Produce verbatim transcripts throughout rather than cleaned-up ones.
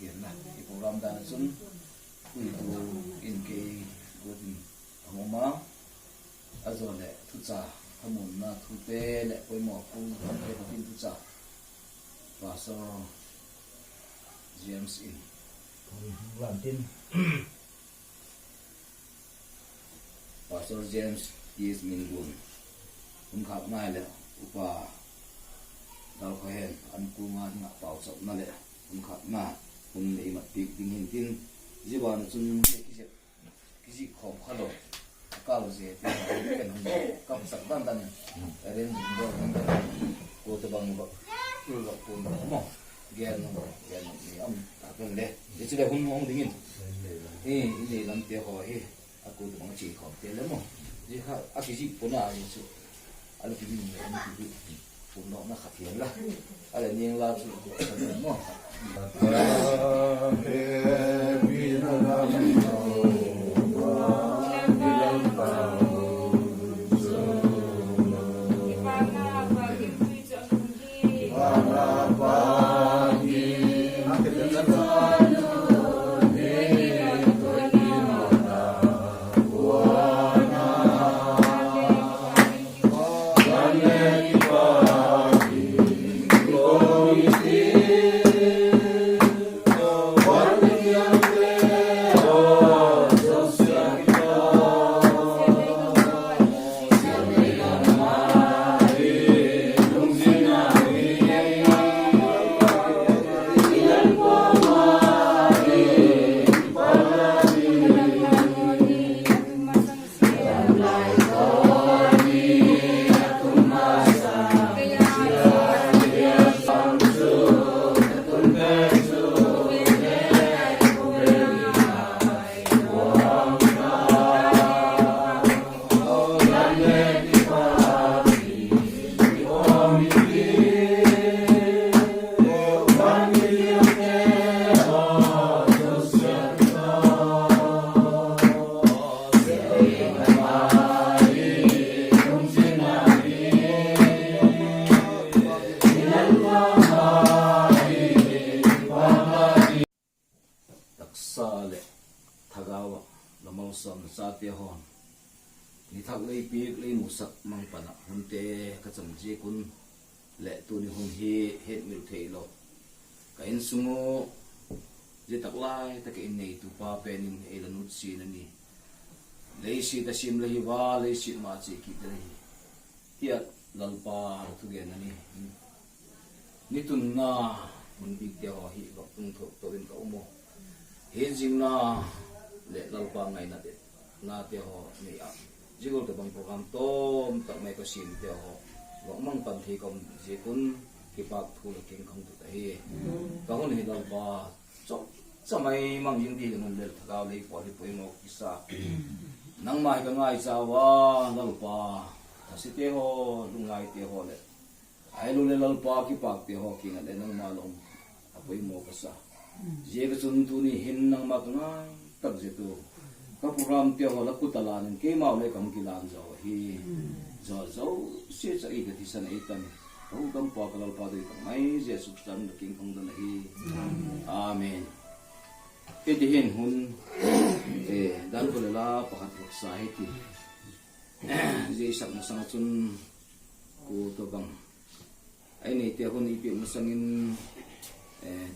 Pathian la, i program dan ah chun puitu in kei guat in a hung um a, a zaw leh thucha, thamuanna thute leh poimaw thu tamte Pathian thucha Pastor James in, Pastor James T S Mingun, hun khâkna leh Upa Dal Khohen an kuang a ding ah pauchapna leh hun khâkna hun ei mat piak ding hintin, zia ban ah chun kizik khawm kha lo, a kâl zia te pen hun kapsak dan dan in, arrange ding deu hun dan in, kua tobang vak, vak puan lo maw, gen lo, gen lo ni am ta pen le, zia chu le hun hung dingin, i, i nei lamte haw hi, a kua tobang a chi khawmte le maw, zia kha a kizik puan a, zia chu a la kigin le, a la kigin puan lo na kha thiam la, a le niang la chu, maw. Taksa leh thagau ah la malsawmna chate haw, ni thak lei piak lei musak mang pan ah hunte ka chang ziak un, leh tuni hun hi hetmil theilo ka insung u, zia tak lai tak ah in neitu pa pen in ei la nutsia na ni. Leiset a siam la hi ua, leiset ma chia kit la hi, tia Lalpa la thugen a ni. Ni tunna hun bikte haw hi vak tung thuak to in ka um u. Hetzingna leh Lalpa ngaina detnate haw nei a, zia gual tobang program tawm tak mai ka siamte haw vak mang pan thei ka um ziak un, kipâk thu la kingkhang tut ahi. Ka hun hi Lalpa, chawmcha mai mang zing ding in hun lel thagau lei pawl hi poimaw kisa. Nangma hi ka ngaicha ua, Lalpa, thasiate haw, lungngaite haw leh, ahiloleh Lalpa kipâkte haw kiang ah leh nangma la um a poimaw ka sa. Ziak a chun tuni hin nangma ka ngai tak zet u, ka programte haw la khut a lân in keimau le ka hung kilân zaw ahi. Zaw zosia chu ei ka thisan ei tan, ka hukdampa ka Lalpa doi tak mai Jesu Khrista min in la kingkhang don ahi. Amen. Hiti hin hun, dan kua le la pakhat vak sa hiti. Zia i sak masang ah chun, kua tobang, ei neite hun i piak masang in,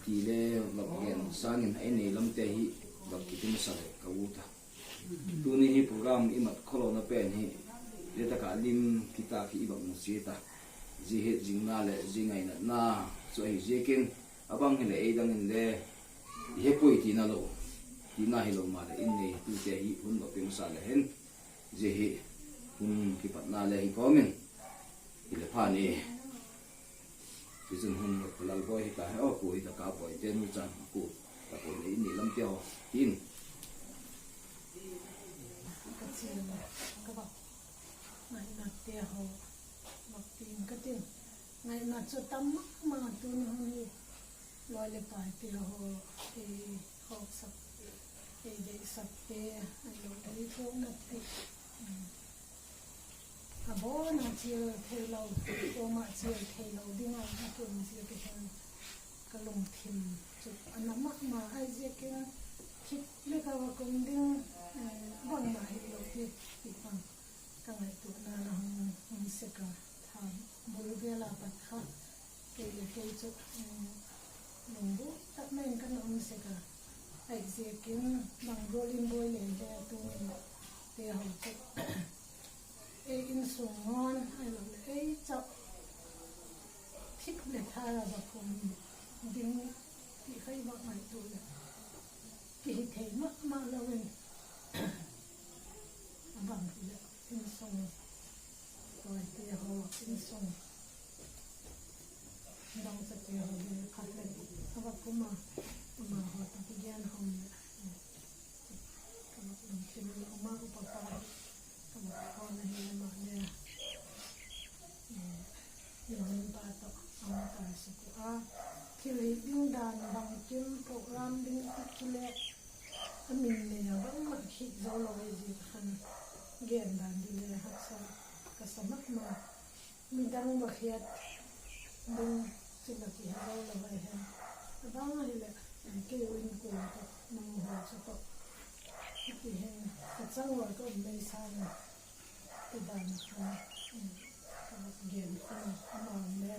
ti le vak gen sâng in ei nei lamte hi vak kiti masa leh ka ut a. Tuni hi program i mat khawlona pen hi, zia tak ah lim kitâk hi i vak mu chiat a. Zia hetzingna leh zia ngainatna chu ahi ziakin, a bang hileh ei dang inle i he puai tina lo, tina hilo maleh in neitute hi hun vak pe masa le hin, zia hi hun kipatna le hi kawm in, hileh pha ni. Tichun hun vak pe Lalboi hita, he aw, kua hita ka bawite nu chan kua, ka bawite i ni lamte haw, tin. Ka chial a, ka vak ngainate haw, vak tin ka tin. Ngaina chu tam ma ma tuni hun hi, lawi leh paite haw, ei khawksak, ei deisakte, ahiloleh ei thuaknate, a bawn a chial theilo, kuama chial theilo ding a, a tum chial te hin ka lungthim A na ma ma ahi ziakin thip leh ka va kum ding, bangma hilo ti, ti pan ka ngaituana la hung, hung sek a, tha bul vel a pat kha kei le kei chu lungbu tak mai in ka na um sek a. Ahi ziakin bang gual in buai le le tu ni te haw chu ei insung ngawn ahiloleh ei chap thip leh tha a va kum ding ti kha i va ngaitua leh kihithei ma ma lo in, a bang hileh insung tawite haw, insung dangchate haw le khat le a va kum a, amahaw tawh kigen khawm leh ka va lungthim lo ma, upa pa hi ka va khawn ahi, amale i hung pa tawh a hung tai suk uh a, thil hi ding dan bangkim program ding i ti le a min nei a bangma khit zo lo ahi ziak khan gen dan ding le haksa ka sa ma ma. Midang va khiat ding chila kihe lo lo ahi hen. A bang ahileh kei u inkuan tawh nang u haw chu tawh i ti hen, ka chang ua ka um mei sâng in ti dan khan ka gen khan amau le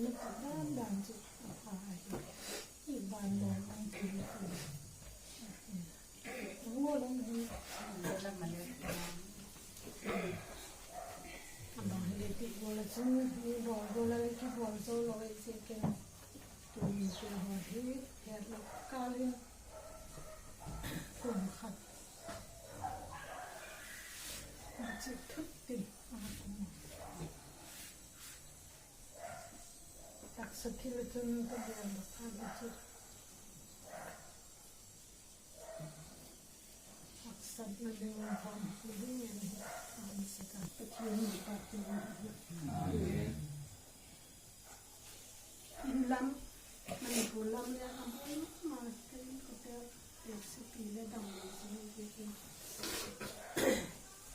na ti dan dan chu a pha ahi. I ban lo ang ti ti a ngol um hi. A bang hile ti gual a chun mi bawl gual a le kibawl zo lo ahi ziakin tuni te haw hi hetlo kâl in kum khat a chik thut tin a kum. Taksa thil a chun ka gen bak a chu haksatna ding a hawm hi ding in hi a hawm sek a, Pathian in pa ti in lam, Manipur lam le a buai ma ma, ka inkote, F C P le dam lo zing ziakin,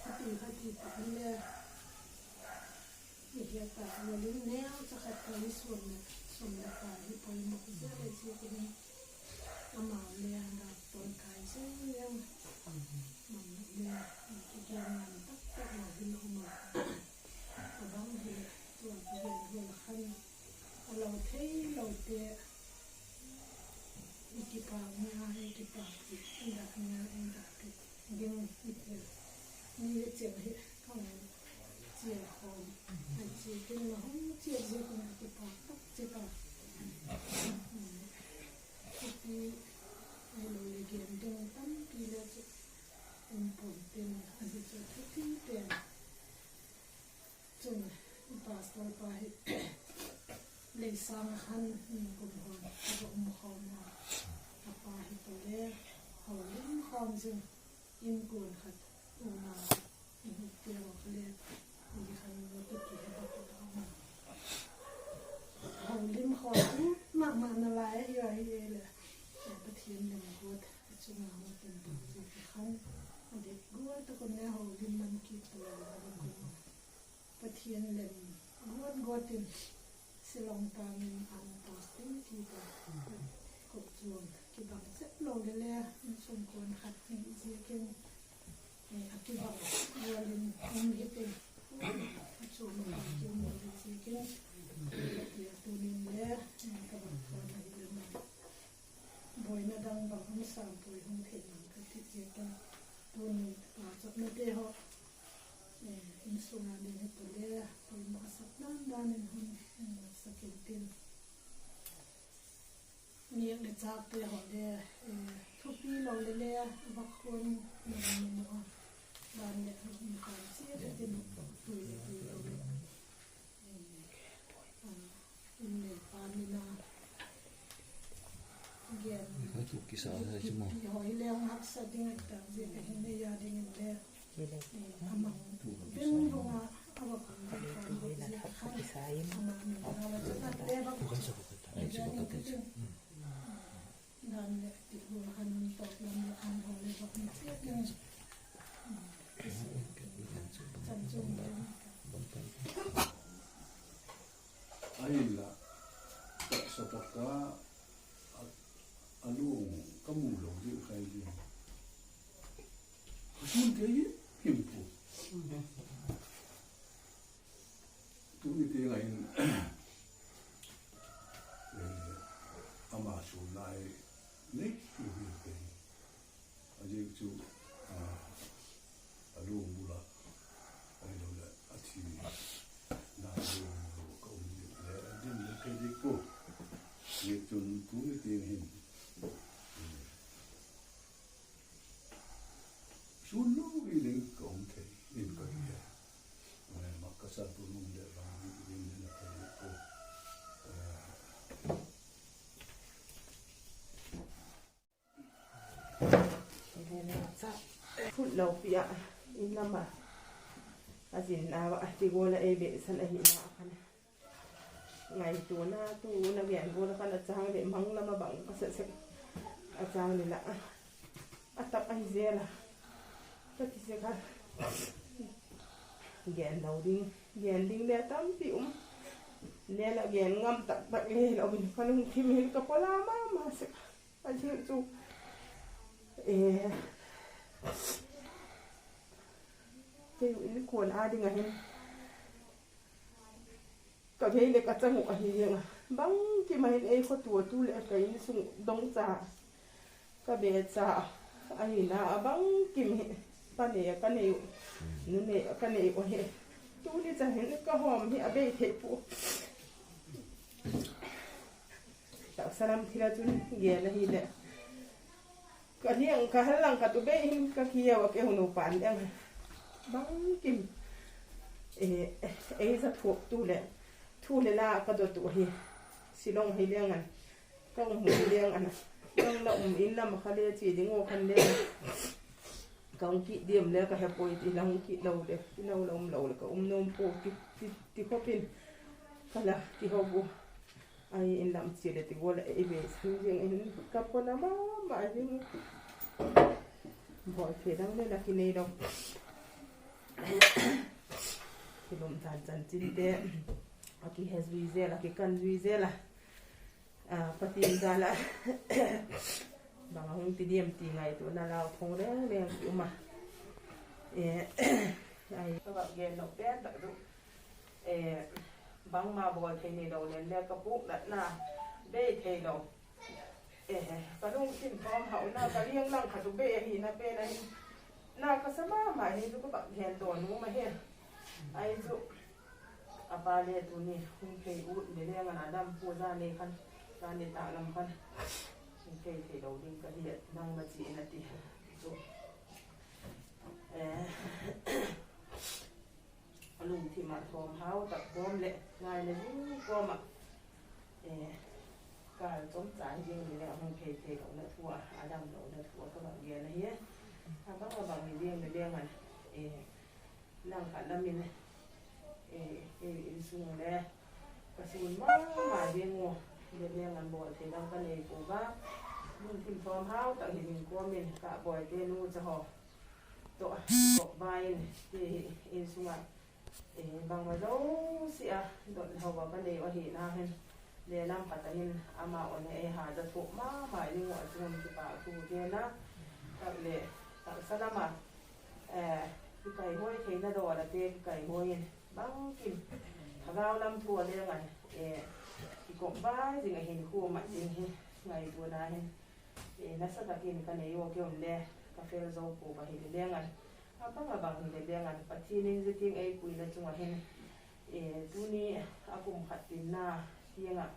a ti kha ti tak le i hiat tak lo in neu cha khat ka i suan le, suan le pa hi poimaw zel ahi ziakin, amau le a dak tawn kai zing leng, man le kigen ngam tak tak lo ding um a, a bang hileh tua kigen gual khan a lo theilote i kipâk nia, i kipâk ti, i dak nia, i dak ti ding i ti. Ni le chiang hi ka hung chia khawm a, chia tin la hung chia ziakin a kipâk tak chiat a. Thupi ahiloleh gen ding tampi le chu um pua'n tin, a hi chu thupi pen chun, pastor pa hi Leisâng a khan kum hon a va um khawm a, a pa hi pale holim khawm zing, inkuan khat um a, i hukte haw kha le i khan lo ti ti he bak a um a, holim khawm ma ma nalai ahi a, hileh Pathian lem guat a chung a hung tung tak ziak a khan, a dik guat tak un le holim man kit talo a va kum a, Pathian lem guat guat in Shillong town in a hung posting kit a, kochuam kibang zet lo le le, insung kuan khat hi ziakin a kibang gual in um hitin, a chuam a pa kium lo hi ziakin, ka ti a tunin le ka bang khan ahi le ma buaina dang bang um sam puai hung thei nang ka ti ziakin, tunin pauchapnate haw insung a ding hi pale poimaw sak dan dan in hun sak intin, niak le châkte haw le thupi lo le le a va khuan nang nung a, dan leh a um khan chiat a tin, tui le tui lo le in le pan in a gen, kisa hi chu ma, hoi le hung haksa ding a tak ziak ahi, nei a dingin le a mang veng vang a, a va kum ding khan ziak khan, ama min a va chu tak le va kum, dan leh ti gual khan hun tawk lam leh an haw le va kum chiat in, chan chung le ahinla, taksa tak a a luang ka mu lo ding khai ding. Ka sun thei him him pu. Tuni tiang ah hin, eh, ama sun lai nei tu hi te. A ziak chu, ah, a luang bul ah, ahiloleh a thi na luang bul ah ka um ding le, a ding le thei ding pu. Ziak chun tuni tiang hin, sun lo hi ding ka um thei in ka hi a. Mak ka sa tu nung le bang ding le na thei ding pu. Phut lo pi ah, in lam ah, a zin na ah, ti gual ah ei beisan ahina khan. Ngaituana tu na gen gual ah khan a chang leh mang lam ah bang ka sa sek. A chang leh la, a tak ahi zel a. Ka ti sek a. Gen lo ding, gen ding le tampi um. Le la gen ngam tak tak le lo in ka lungthim hin ka pawla ma ma sek. A ziak chu, eh, kei u inkuan a ding ah hin ka vei leh ka chang uh ahi ziang a, bangkim ah hin ei khawtuatu leh ka insung dongcha, ka becha ahina a bangkim hi pa nei a ka nei uh, nu nei a ka nei uh ahi. Tuni chan hin ka hawm hi a bei thei pua. Taksa lam thil ah chun gen ahileh, ka liang ka hal lang khat u bei hin ka kiau a, kei u nu pan ding bangkim, eh, ei za thuaktu leh thu le la ka dot uh hi. Shillong hi leng an, ka um hi leng an, nang la um in lam kha le chi ding uh khan le, ka hung kit diam le ka he puai ti, la hung kit lo le, ti lo la um lo le ka um nuam pua ti, ti, ti khop in, ka la ti ho bu. Ai, in lam chia le ti gual ah ei beisan ziang in ka pawla ma ma ding. Bawl thei dang le la kinei lo. Kilum dan chan chinte a kihe zui zel a, kikan zui zel a. A, Pathian jal ah bang a hung ti diam ti ngaituana lau thong leng leng ki um a. E, ai, ka va gen lo pen tak chu, e, bangma bawl thei ni lo len le ka puknatna bei thei lo. E, ka lungthim thawm hauna ka liang lang khat u bei ahina pen ahin, na ka sa ma ma hi chu ka va gen dawn um ahi. Ai chu, a pa le tuni hung thei ut le leng an, a dam pua zani khan, zani tak lam khan hung thei thei lo ding ka hi a, nang la chi in a ti chu. E, a lungthim ah thawm hau tak kawm leh ngaina zing kawm ah, e, kâl chawmcha hi ding le leng a hung thei thei lona thu ah, a dam lona thu ah ka va gen ahi. A bang a bang hi ding le leng an, e, langkhat lam in, e, e, insung le ka sun ma ma ding u, le leng an bawl thei dang ka nei pua a, lungthim thawm hau tak hi ding kawm in ka Bawite nu cha haw tawh kop bai in, e, insung ah, e, bangma zosia a dot hau a ka nei u ahina hin, le lam khat ah hin ama un ei ha za thuak ma ma ding u a chun kipâk thu gen a, tak le taksa lam ah, e, kikaihuai theina dawl ah te kikaihuai in bangkim thagau lam thu a leng an, e, kikop bai zing a hinkhua mat ding hi ngaituana hin, e, nasa tak in ka nei u a, kei un le ka fel zo pua ka hi le leng an, a bang a bang hi le leng an, Pathian in zia tiang ei puina chung ah hin, e, tuni a kum khat tinna tiang ah,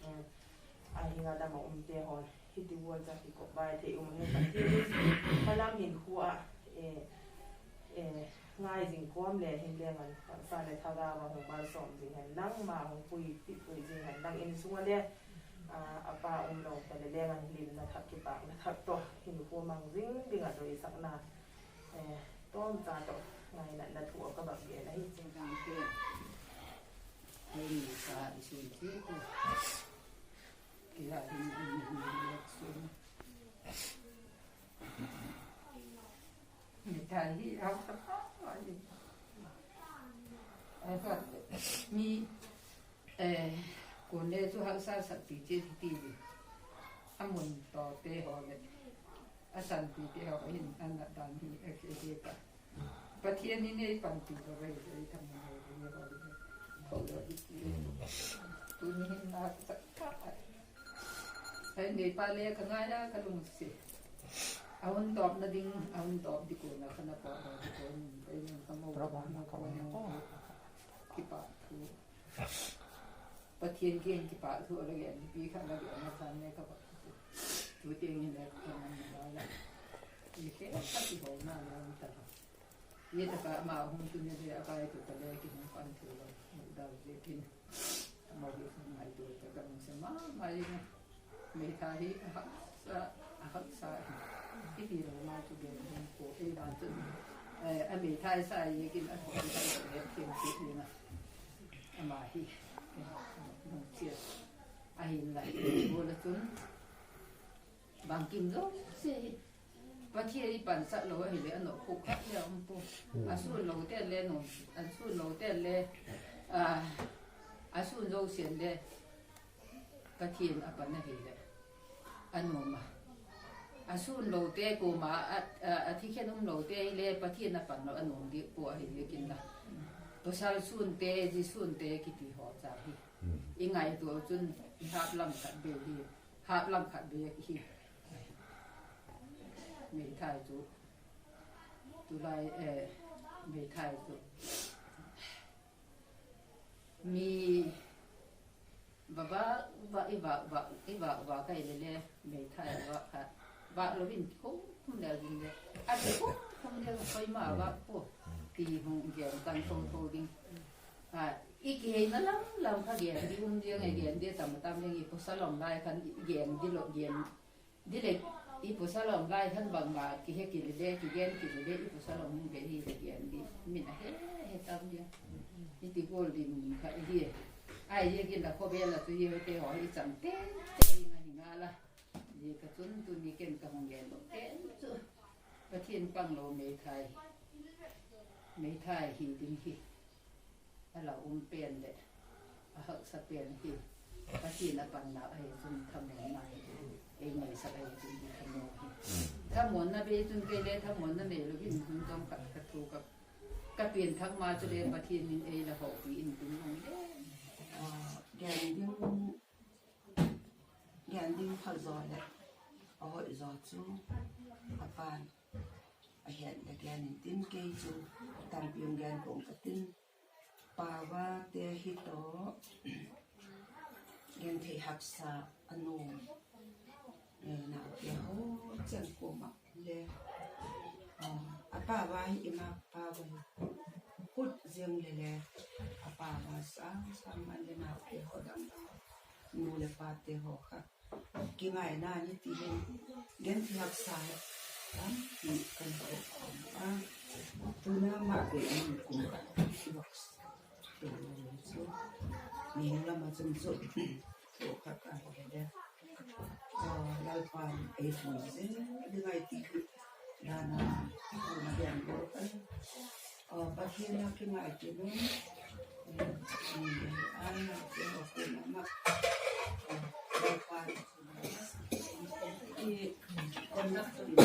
e, a hing a dam a umte haw'n hiti gual cha kikop bai thei um ahi. Pathian in ka lam hinkhua ah, e, e, ngai zing kawm le hin leng an, taksa leh thagau a hung malsawm zing hen lang, ma hung pui ti pui zing hen lang, insung ah le, a, a pa um lo ta le leng an, limna thak kipâkna thak tawh hinkhua mang zing ding ah doisakna, e, tawmcha tawh ngainatna thu ah ka va gen ahi. Mi, e, kuale chu haksa sakpi chi ti di. a mun tawte haw leh a sanpite haw hin a nat dan hi a khel hi ka. Pathian in ei panpi lo ahi, ei thamuan lo ahi, ei haw le tho lo ahi ti. Tuni hin a ka sak ka ai. Ai, neipa le ka ngai a ka lungsiat. A hun tawpna ding, a hun tawp ding kuan a ka na pawt lo ding kuan, ei nang ka mo ka mo ka mo. Kipahthu. Pathian kiang kipahthu a la gen, pi khat la gen a san ne ka va. Tu tiang in le ka man na la. I khe ka ti ho na la ta. Ni ta ka ma hung tu ni le a kai tu ta le ki hung pan tu lo. Dau je kin. Mo hi hung ngai tu ta ka nung se ma ma i na. Meithai hi a haksa, a haksa hi. I ti lo ma tu gen hung ko ei ban tu. Eh, a meithai sa i kin a thok i thai le kin ti i na. Ama hi. Nung chia. Ahinla, bula chun, bangkim zosia hi Pathian i pansak lo ahileh a nop kha le um pua. A sun lote le nop, a sun lote le, a, a sun zosia le Pathian a pan ahileh a nop a. A sun lote kuama a, a, a thikhen um lote le Pathian a pan lo a nop dik pua ahi le kin la. Pasal sunte, zi sunte kiti haw cha hi. I ngaitua chun i hap lam khat bei hi, hap lam khat bei hi. Meithai chu, tulai, eh, meithai chu. Mi va va, va, i va va, i va va kai le le, meithai va kha. Va lo in kum kum le ding le. A ti kum kum le khoi ma va pu. Ti hung gen kan tho tho ding. A, i kiheina lam lam kha gen di um diang e, gen di tam tam ding i pasal om lai khan i gen di lo gen di le i pasal om lai khan bangma kihe kile le kigen kile le i pasal om hung be hi le gen di min a he he tam diang. I ti gual di mun kha i hi. Ai hi kin la khawvel a chu hi hote haw hi chang te te ding ahi ngal a. Zia ka chun tuni ken ka hung gen lo ken chu Pathian pang lo meithai, meithai hi ding hi. A la um pen leh a haksa pen hi Pathian a panna ahi chun thamuanna hi ei ngaisak ahi chun hi thamuan hi. Thamuanna bei chun kei le thamuanna nei lo hin hun tawm khat ka thu ka, ka pian thak ma chu le Pathian in ei la hawpi in tin hung le. A, gen ding, gen ding pha zaw leh a hoi zaw chu a pan a hiat le gen in tin kei chu tampi um gen kawm ka tin. Pawate hi tawh, genthei haksa a nuam, eh, naute haw chiang kuama le, ah, a pawa hi i ma pawa hi khut ziang le le, a pawa sang sang man le naute haw dang dang, nu le pate haw kha kingaina ni ti hin, genthei haksa hi tampi kan ko khawm a, tuna ma te in kum khat i vak Ni lam a chun chu, tu khat a hi le, Lalpa'n ei pui zel ding ahi ti hi, dan a, tu na biang bawk a, Pathian a kingai ti nun, ni a, a, ti ho ku ma ma, Lalpa'n i conductor in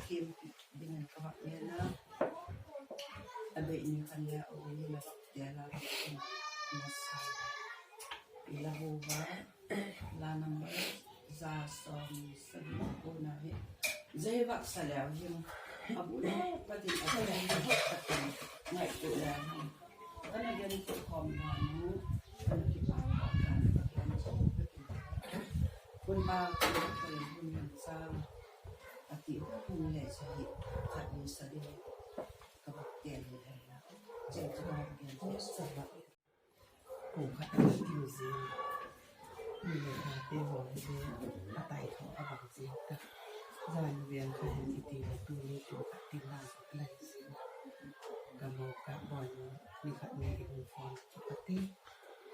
thiampi dingin ka vak ngen a, a bei ni khan le a u ni la vak tel a, i la hu va, la number za sawm sagi ku na hi, zai vak sa leu hin, a bu le patin a sa leu hin, ngaitua leu hin, ka na gen tu khawm dan u, ka na kipak khawm dan u, ka gen zo ka ti. Hun ba ka na thoi hun man sa, a ti hun le sa hi, khat ni sa ding, ka vak tel hi le la. Cheng chu ka vak gen zo sa va. Kum khat a ti zing. Ni le ka te haw hi le, a tai thaw a bang zing ta. Zan veng kha hin i ti le tu ni kum khat ti la lai zing. Ka mo ka bawi ni khat ni i hung phone chu ka ti.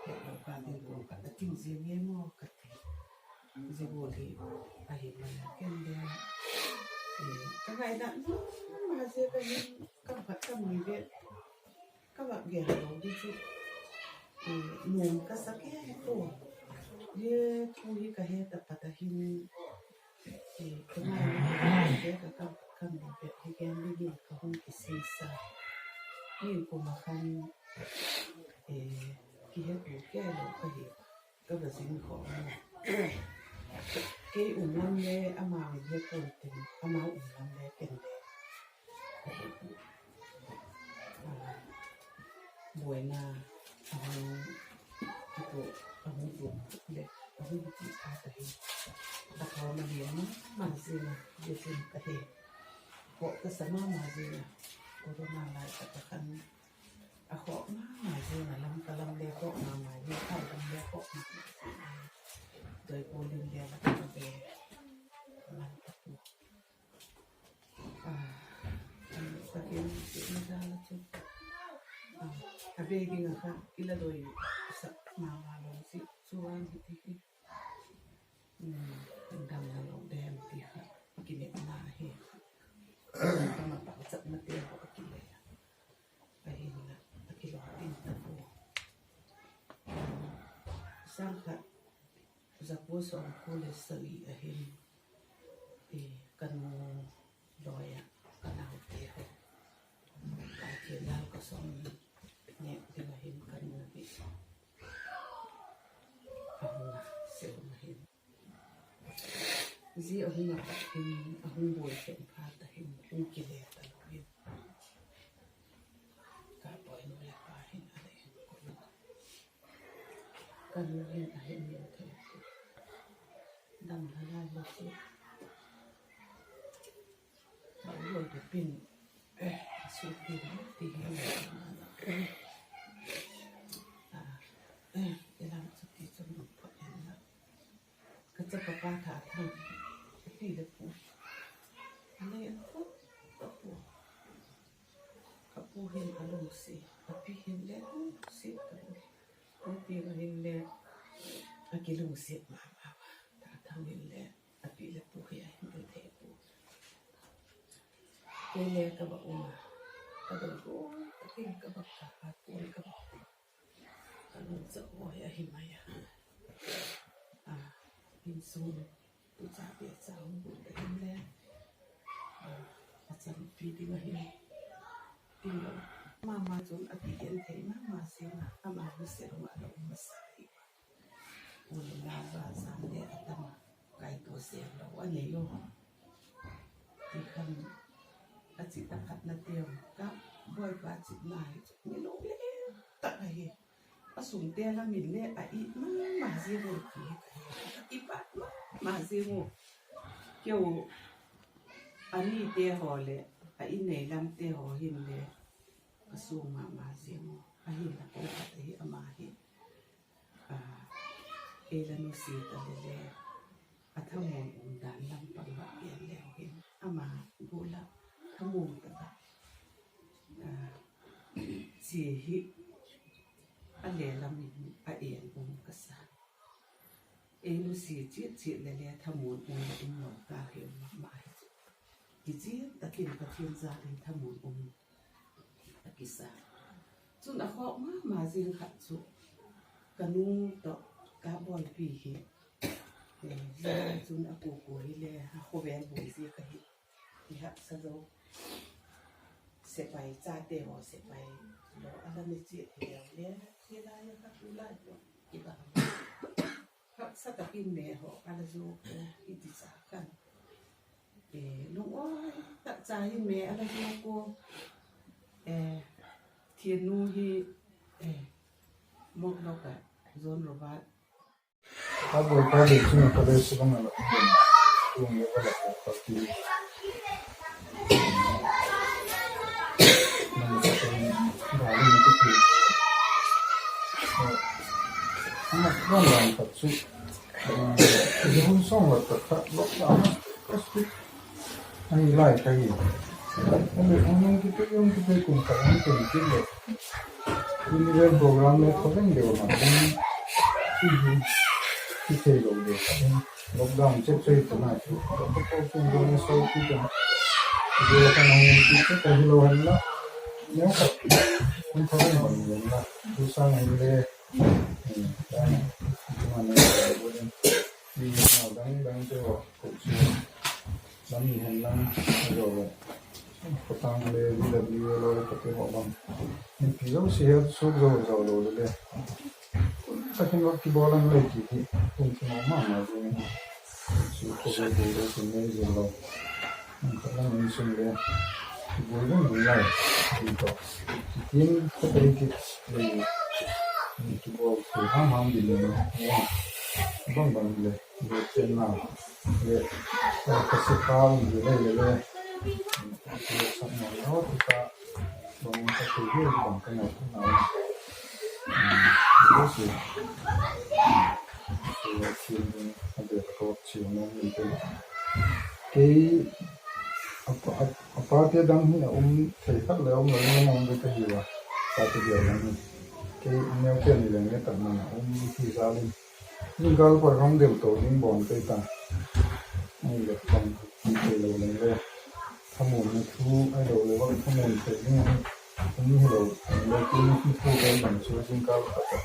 Ka mo ka ding kum khat a ti zing nge maw ka ti. Zia gual hi ahi man a ken le, eh, ka ngaina, ma zia ka hin ka phat ka mi ve, ka va gen lo di chu, eh, nuam ka sa ke tu. Zia thu hi ka het a pat a hin, e, ka ngai, ka ka kam ka kam ni bep hi gen dingin ka hung kisingsa. Hi kum a khan, e, kihet u kei lo ka hi, ka va zin khawm a. Kei um lam le amau in he puan tin, amau um lam le ken le. A, buaina a hung, a hung tu le, a hung ti kha ka hi. A khawm a lian ma ma zing a, zia zing ka hi. Khawk ka sa ma ma zing a, corona lai tak a khan. A khawk ma ma zing a, lam ka lam le khawk ma ma zing, ka lam le khawk ma ma zing a. Doi pu lim le la ka ve. Man ta pu. A, a, takin, na da la chu. A, a ve ding a kha, i la doi sak ma ma lo si, chuan hi ti hi. Hmm, dam na lo dem ti kha, kinepna hi. Ka ma pau chat na te ho a kile. Ahinla, a kilo ding ta pu. Sâng khat, za kua sawmkua le sagi a hin, i, ka nu loi ah, ka naute ho. Ka ti nal ka sawm nêk ding a hin ka nu hi a hung a, se hung a hin. Zia a hung a pat hin, a hung buai khen phat a hin, hung kile ta lo hin. Ka poi nu le pa hin a le hin ko lo. Ka nu hin a hin min thei. Dam la lai lo si. Ka u loi bepin, eh, a su ti ti hi. A, eh, i lam chu ti chu min phot in la. Ka chapa pa Thathang, a pi le pu. A le an phot, a pu. A pu hin a lungsiat, a pi hin le lungsiat ta pu. Pu pi ma hin le, a kilungsiat ma ma. Thathang hin le, a pi le pu hi a hin thei pu. Kei le ka va um a, ka doi gu, a pi ka va ka, a pu ka va. Ka lungchak hoi ahi mai a. A, insung tu cha pia cha hung bu ta hin le. A, a chanpi ding ahi. Ti lo. Mama chun a ti gen thei mama si ma, ama hi se lo ma lo ma sa hi. Ui la va zan le a tam a. Kaitua sek lo a nei u. Ti khan a chit a khatna teu ka bawipa chitna hi chu mi lo le tak ahi. A sungte lam in le a it ma ma ziang u ti hi ka he. Ka kipak ma ma ziang u. Keu a nite haw leh a in nei lamte haw hin le ka suang ma ma ziang u. Ahinla ko khat ahi ama hi. A, ei la nusia ta le le, a thamuan um dan lam pang va gen leu hin, ama gual ah thamuan tak ah, a, chia hi a le lam in a en um ka sa. Ei nusia chiat chiat le le thamuan um um lo ka hi um ma ma hi chu. Kichian tak in Pathian jal in thamuan um a kisa. Chun a khawk ma ma ziang khat chu ka nu tawh ka bawipi hi, eh, zia chun a kuku hi le a khawvel bung ziak ahi. I haksa zo. Sepai chate haw sepai lo a la ne chiat hi leu le, zia lai a ka tu lai tawh kibang. Haksa tak in me haw a la zuak u, i ti sa khan. Eh, lungawi tak cha hi me a la zuak u. Eh, Thiannu hi, eh, Mawklok ah John Robert. Ka bawipa dei chun ka le subang a la um. Tung le ka la ka ti. Nang ka tung ba ni ti ti. Ama ka nang ka chu. Zia hun sawng la tak tak lok la ma. Ka speak. Ai lai ka hi. Ani, ani kiti, ani kiti kum ka ang kum kiti le. Ini le program le ko ding deu ma. Ti hi. Ti thei lo deu. Lockdown check check ta na chu. Ko ko ko ko ko so ti ta. Deu ka na ti check ta hi lo han la. Ne ka. Kun tha ma ni la. Du sang le. Hmm. Ka na. Ma ne. VWA lo le pate haw bang, mipi zosia he suk zo zo lo le le, takin va kibawl ang le ti hi, kum thim ma ma ding. Chu ko ve bu lo kum nei zo lo. Ka lang in sun le, bu lo bu lai ti to. Tin ka pe ki le, kibawl thei ham ham ding le, bang bang le. Ve chen na le, ka se ka um le le le, le sa na lo ti ka, bang ka thei hi bang ka na na. Lo si, si thim ni a ve ka chi no ni te. Kei a pa, a pate dang hi a um thei khat le um lo ni um ve ka hi a. Pate dang hi kei neu ken ni leng le tak na um hi za lin. Zingkal par hong deu to ding bawn kei ta. Ai le pang ti thei lo leng le. Thamuanna thu ai lo le vang thamuan thei ding ahi. Hung hi lo leng le tin thu le bang chu zingkal par ta.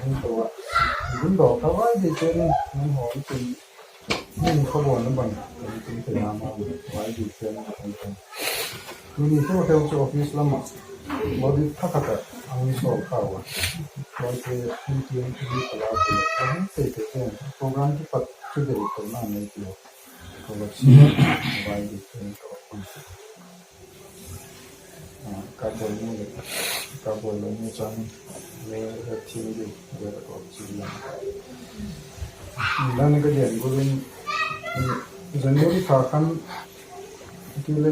Hung to a. Ding do ka vai dei chen in hung hawm tin. Min khaw bawn a bang, kan tin thei na ma, vai dei chen in hung to. Tuni thu a khel chu office lam ah, body thakhat ah, ang ni sawl kha ua. Tuate, tin tin, ti di pala, ti le, ka hung tei tei tei, program kipat chu dei tawh na nei ti ua. Ka va chi, vai dei chen in ka va pang. Ah, ka bawi mu le, ka bawi lo mu chang, le, le thim di, le, le ko chi la. Ni la ni ka gen gu lin, January tha khan, Ti le,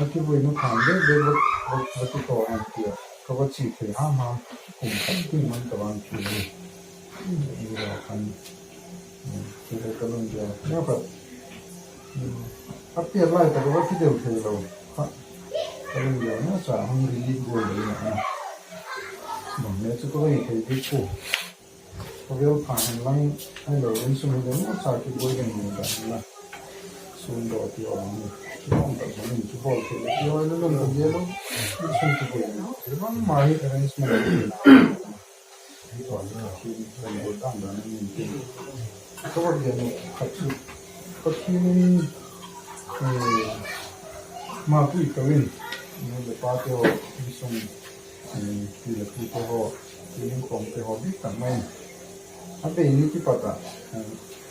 a kivuina phan bek bek va, va, va ti tawh an tia. Ka va chi thei ham ham, kum khat ti man ka vang thei hi. Ni la khan, ti le ka lung dia. Nia khat, a piat lai tak va ti deu thei lo. Kha, ka lung dia, nia cha hung ri li gual lo na. Bang le chu ka va thei di ku. Ka vel pha hen lang, ai lo, insung hi le, cha ki boi ding ni dan la. Sun do ti awm ni. Ki bang tak bang ni, ki bol thei le, ki oi le lung ka ge lo. Insung ki boi ni. Ti bang ma hi arrangement ni. Ti to na, ki bang bol dan dan ni ti. Ka va ge ni, khat chu. Pathian in, eh, ma pui to in. Ni le pa te haw, insung. Pi le pu te haw, pi ning khawm te haw bik tak mai. A bei ni kipat ah,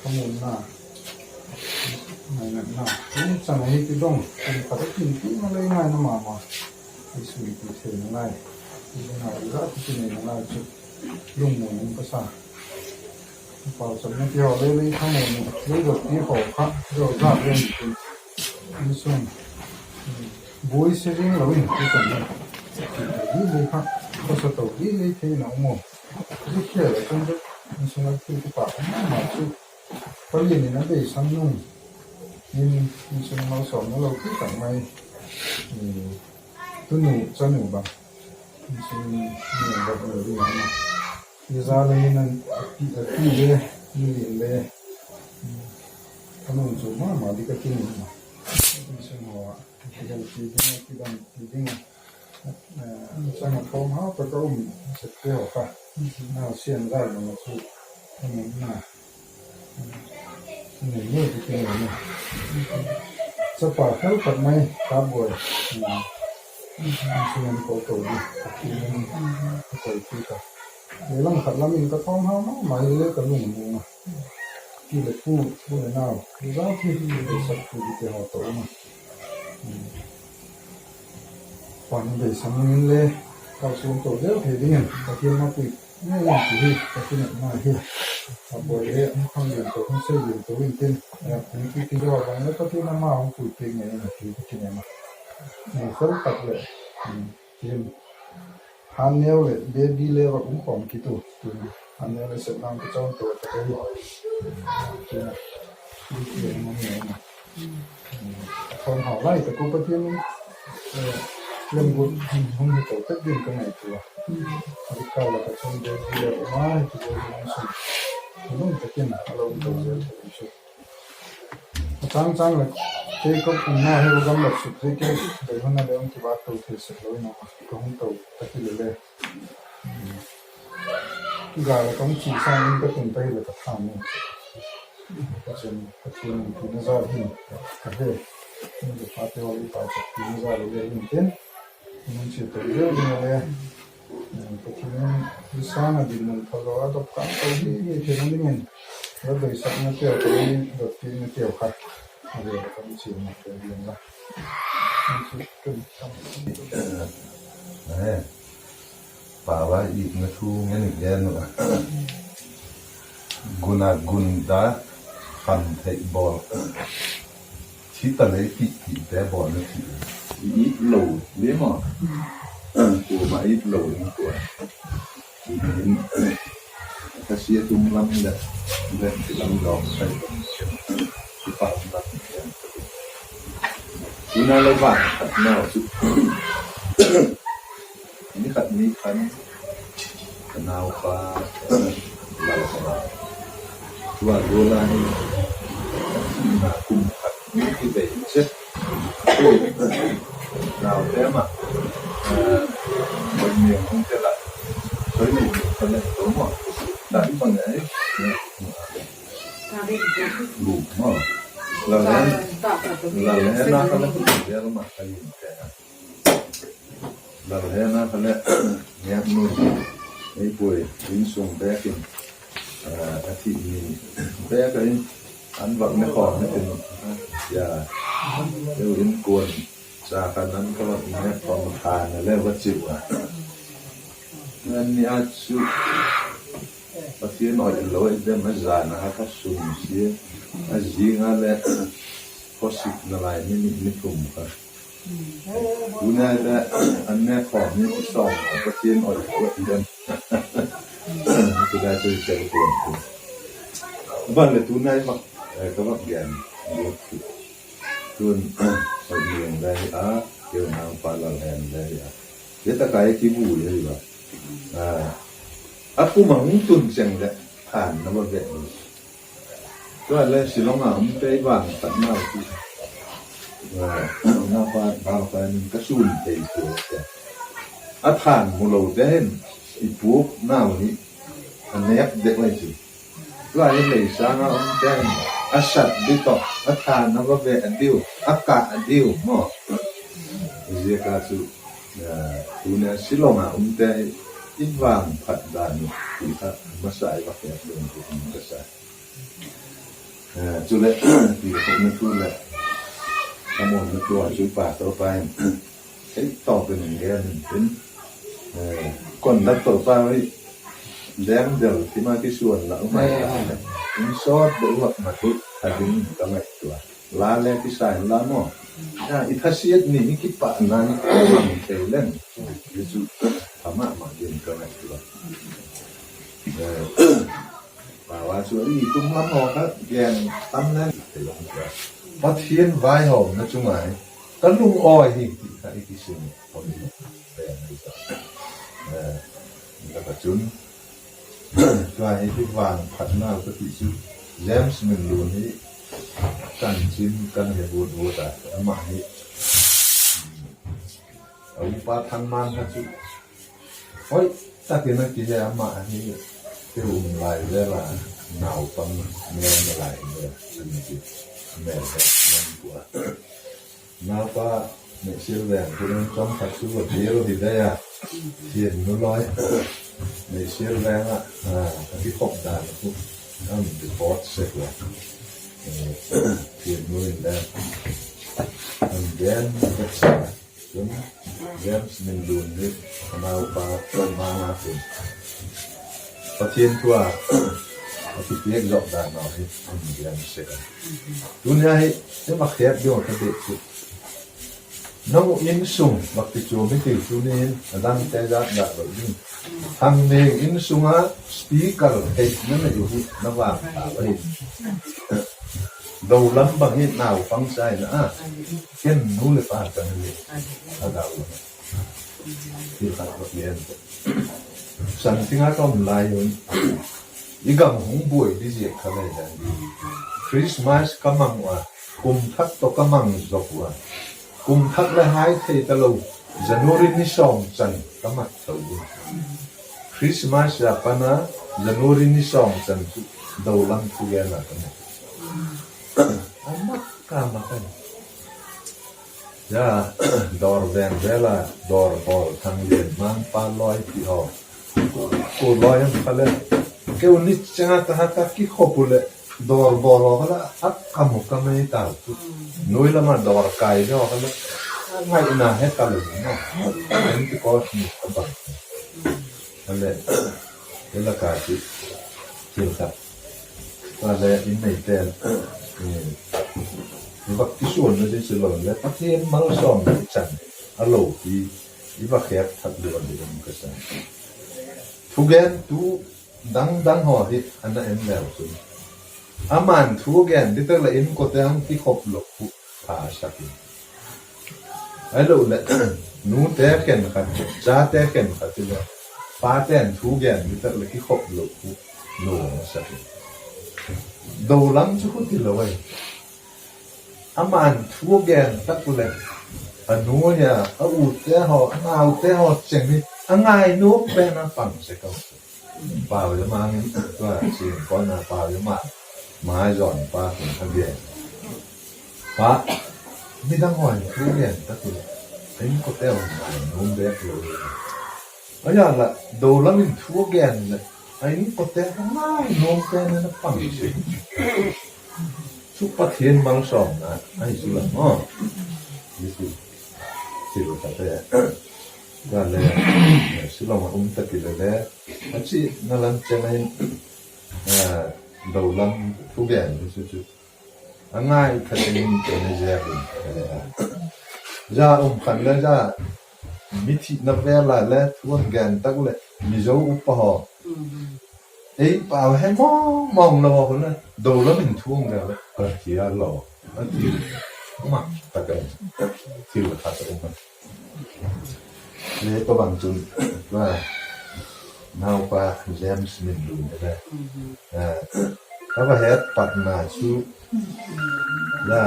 thamuanna, ngainatna, tuni chan a hi ti dong, kum khat a tin ti ma lei ngaina ma ma. I sui ti theina lai, i ngai za ti ti neina lai chu, lungmuan um ka sa. Pauchapna ti haw lei lei thamuanna, lei dot ti haw kha, zo za lei ni tin. Insung. Buai se zing lo in, ti kan ni. Ti thei di lei kha, khawsa to di lei thei na um aw. Zia khel a chun, insung a thil kipak um ma ma chu. Palian in a beisan nung. In, insung malsawmna lo ti tak mai. Tunu chanu bang. Insung ni bang lo ding a ma. I za le in an, a ti, a ti le, ni le. Ka nung chu ma ma di ka ti ni ma. Insung haw a. Kidam ti ding a, kidam ti ding a. Eh, chang a thawm hau tak a um, sek te haw kha. Na sian dai lo ma chu. Ka nung na. Nei, nei, ti, ti, nei, nei. Chapa fel tak mai, ka buai. Insung an ko to di, ti, nei, nei. Ko ti ka. Lei lang khat lam in ka thawm hau ma, mai le ka lung mu na. Pi le pu, pu le nau. Za ti, ti le sak ti, ti te haw to ma. Pan beisan in le, ka sum to deu thei ding in, Pathian mapui. Ngai lam ti hi, ka ti na ma hi. A buai le, a khang lian to, khang sei lian to in tin. Eh, ni ti ti lo, bang le Pathian ama hung pui pek ngai na ti, ti ne ma. Ni fel tak le, hmm, tin. Han neu le, baby le va um khawm ki tu, tin. Han neu le, set nam ki chon to, ka te hi. Tin. Ni ti ma ngai na. Khawm hau lai tak u Pathian in, eh, lemguat hung hi to tak ding ka ngaitua. A dik kal a ka chun de le mai ti de hung sung. Lung takin a lo to zel ta chu. A chang chang le kei ka umna hi gam lak suk hi kei dei hun a le hung kivak to thei sek lo in a ka hung to tak hi le le. Ga la kong chi sang in ka tun ta hi le ka tham u. Ka chen, ka chen in pi na za hin ka he. Kum le pate haw i pau tak ti za le le in tin, mun chi to le le le, Pathian in i sâng a dinmun pha zaw a dot kâng to hi hi theina dingin, la doisakna teu, ka dot piakna teu kha, a le ka chiana teu ding la. Pau a itna thu ngen i gen u. Gun a gun da, khan thei bawl. Thi ta lei ti ti te bawl na thi. I it lo le maw. Kuama it lo in kua. I in, ka sia tum lam le, le ti lam lo sai. Ti pa lam. Tuna le ba khat nau chu. Ni khat ni khan ka naupa Lalkhanau. Tua gual a hin na kum khat ni ki bei chet. Naute ma, eh, ni hung te la. Soi ni ka le to mo. Ta i bang ai. Lu mo. La le, la le na ka le ku le ma ka yin te. Lalhena kha le, ngiak nu, ei puai, insung bêk in, a thi ni bêk a in, an vak ne khawm ne tin, ya, eu inkuan, cha khan an ka vak ne khawm than a le va chiu a. An ni a chu, Pathian oi lo i dem a zan a kha sum sia, a zing a le, khawsik na lai ni ni ni thum kha. Tuni le an ne khawm ni sawm a Pathian oi lo i dem. Tuni chu i tel kuan tu. Ban le tuni vak, eh, ka vak gen. Tun, oi ni le hi a, keu nang pa la le hi a. Zia tak a i kibu le hi a. A, a kum a hung tun cheng leh, than na va ve. Tua le Shillong a um te i vangphatnau chu, a, na pa, na pa in ka sun thei chu te. A than mu lo te hin, i puaknau hi a nêk dek lai chu. Tua hi lei sâng a um te hin, a sat di tawh, a than a va ve diu, a kah diu maw. Ziaka chu, a, tuni a Shillong a um te hi, i vangphat dan uh, ti kha, masa i va kep ding ti um ka sa. Eh, chuleh, ti khawpna thu leh, a muanna thu a chu pa to pa in, ei tawp in gen in tin, eh, conductor pa hi, deng del ti ma kisuan la, um ai ta le, in sawt de uak ma tu, a ding ka ngai tua. La le kisa in la maw. Ya, i thasiat ni, i kipakna ni, i mang thei leng. Jesu, ama ma ding ka ngai tua. Eh, Pau a chu i tum lam haw kha gen tam leng thei lo kha. Pathian vaihawmna chung ah ka lungawi hi ti kha i kisim. Eh, ka chun, tua hi i vangphatnau ka ti chu James Minlun hi chanchin kan he buat buat a, ama hi, a upa Thangman kha chu hoi tak in a kihe, ama hi, te um lai vel a, naupang, mel na lai vel, a ni ti, mel he, man tua. Naupa, Neihsial Veng, tu in chawm khat chu va bial hi dai a, Thiannu lawi, Neihsial Veng a, a, a kikhop dan khu, a um report sek ua. Eh, Thiannu in le, a um gen vek sek a. Chun, James Minlun hi, a naupa, Thangman a chun, Pathian thu a, a kipiak zawk dan haw hi, a um gen sek a. Tuni a hi, i va khêk ding ka ti chu. Nang u insung, vak ti chu mi ti chu ni in, a dangte zat zat lo ding. Thangmeng insung a speaker theina nei u hi na vang ta ahi. Do lam bang hi naupang chaina a. Ken nu leh pa chang hi. A do lam. Thil khat va gen. Santing a ka um lai un, i gam hung buai di ziak kha lai dan. Christmas ka mang ua, kum thak tawh ka mang zawk ua. Kum thak le hai thei talo, January ni sawm chan ka mat tho u. Christmas a pan a, January ni sawm chan chu do lam thugen a ka mat. A mak ka mak a. Dawr veng vel a, dawr hawl thang lian mang pa lawi ti haw. Ku lawi ang kha le, keu ni chang a ta ha ka kikhop u le, dawr bawl haw kha le, a ka mu ka mei tau tu. Nui lam a dawr kai deu kha le, a ngaina he ka le na. Pentecost ni ka bang. A le, e la ka ti, thil khat. A le, in nei ten, i va kisuan na di si lo le, Pathian malsawmna i chan a lo pi, i va khêk thak di a di um ka sa. Thugentu dang dang haw hi a na en leu chun, ama'n thu a gen di tak leh inkuante hung kikhop lo uh pha sak in. Ahilo leh, nute khenkhat, chate khenkhat ti le, pate'n thu gen di tak leh kikhop lo uh nuam a sak in. Dolam chu khu ti lo ai. Ama'n thu a gen tak leh, a nuai a, a ute haw, a naute haw cheng hi a ngai nuam pen a pang sek a. Pau i mang in, tua sin kona pau i mang, mai zawn pa kun a gen. Pa, midang haw in thu gen tak leh, a inkuante haw ngai nuam bek lo. A ya la, dolam in thu a gen leh, a inkuante haw ngai nuam pen a pang sek. Chu Pathian malsawmna ahi chu la maw. Thil khat e. Ka le, Shillong a um ta ki le le, a chi na lam cheng a hin, dolam thugen chu chu a ngai kha cheng in cheng a ziak in ka le a. Za um khan le za, mithina vel a le thu a gen tak leh Mizo upa haw, ei pau he mawng mawng lo haw le, dolam in thu a gen le ka ti a lo, a ti. Ama tak a, thil khat a um a. Le ka bang chun, naupa James Minlun le, a va het patna chu, la,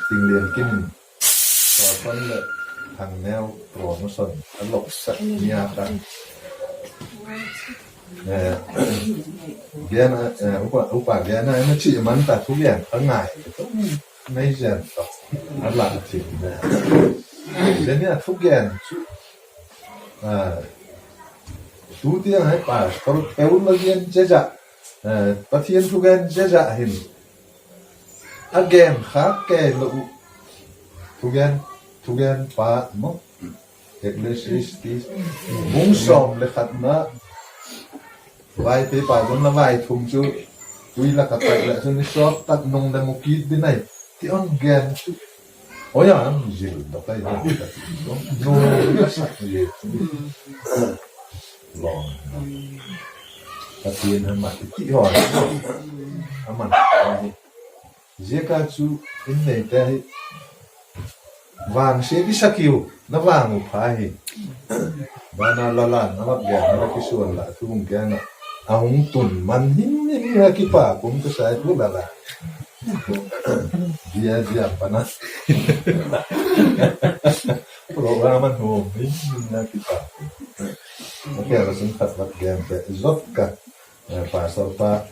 Tingliankim in Sawlpan leh Thangneu promotion a lopsak nia kha, gen a, upa, upa gen a, a na chi man ta thugen a ngai, nei zen ta, a la thim ne. Zia nia thugen chu, tu tiang hai pastor theologian che za, Pathian thugen che za hin a gen khâk kei lo uh. Thugen, thugen pa maw, Ecclesiastes bung sawm leh khatna, Vaiphei pa zon la vaithum chu tui lak a pai leh chun i sawt tak nung le mu kit ding ahi, ti a gen chu. Oi a, zil dok ai, ka ti chu. Nu ka sak zia chu. Lo. Pathian a mat ti haw. A man. Ziaka chu in neite hi vangsia i sak u, na vang u pha hi. Bana la la, na vak gen, na vak kisuan la, thu hung gen a, a hung tun man hin hin a kipak um ka sa i tu la la. Dia dia pana. Program a nuam hin hin a kipak. Okay, la sun khat vak gen pe zot ka. Pastor pa,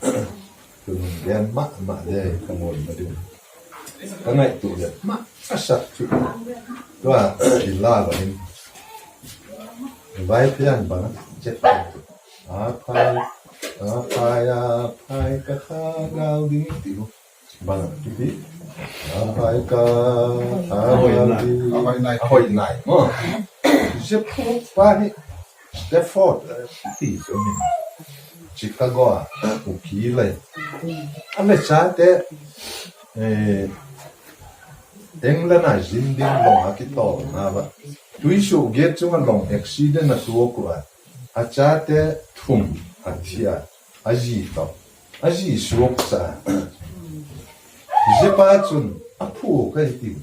tun gen ma ma le ka ngawn ma ding. Ka ngaitua le ma a sak chu. Tua i la lo hin. Vaiphei an bang a chet. A phai, a phai, a phai ka kha gau ding ti u. Bang a ti ti. A phai ka, a hoi nai. A hoi nai. Mo. Zia phuak pa hi Stafford, ti chu min. Chicago a, u ki lai. A le chate, England a zin ding long a kitawlna va. Tuisuagiat chung a long accident a tuak ua. A chate thum a thi a, a zi tawh. A zi suakcha. Zia pa chun a phuak ai ti.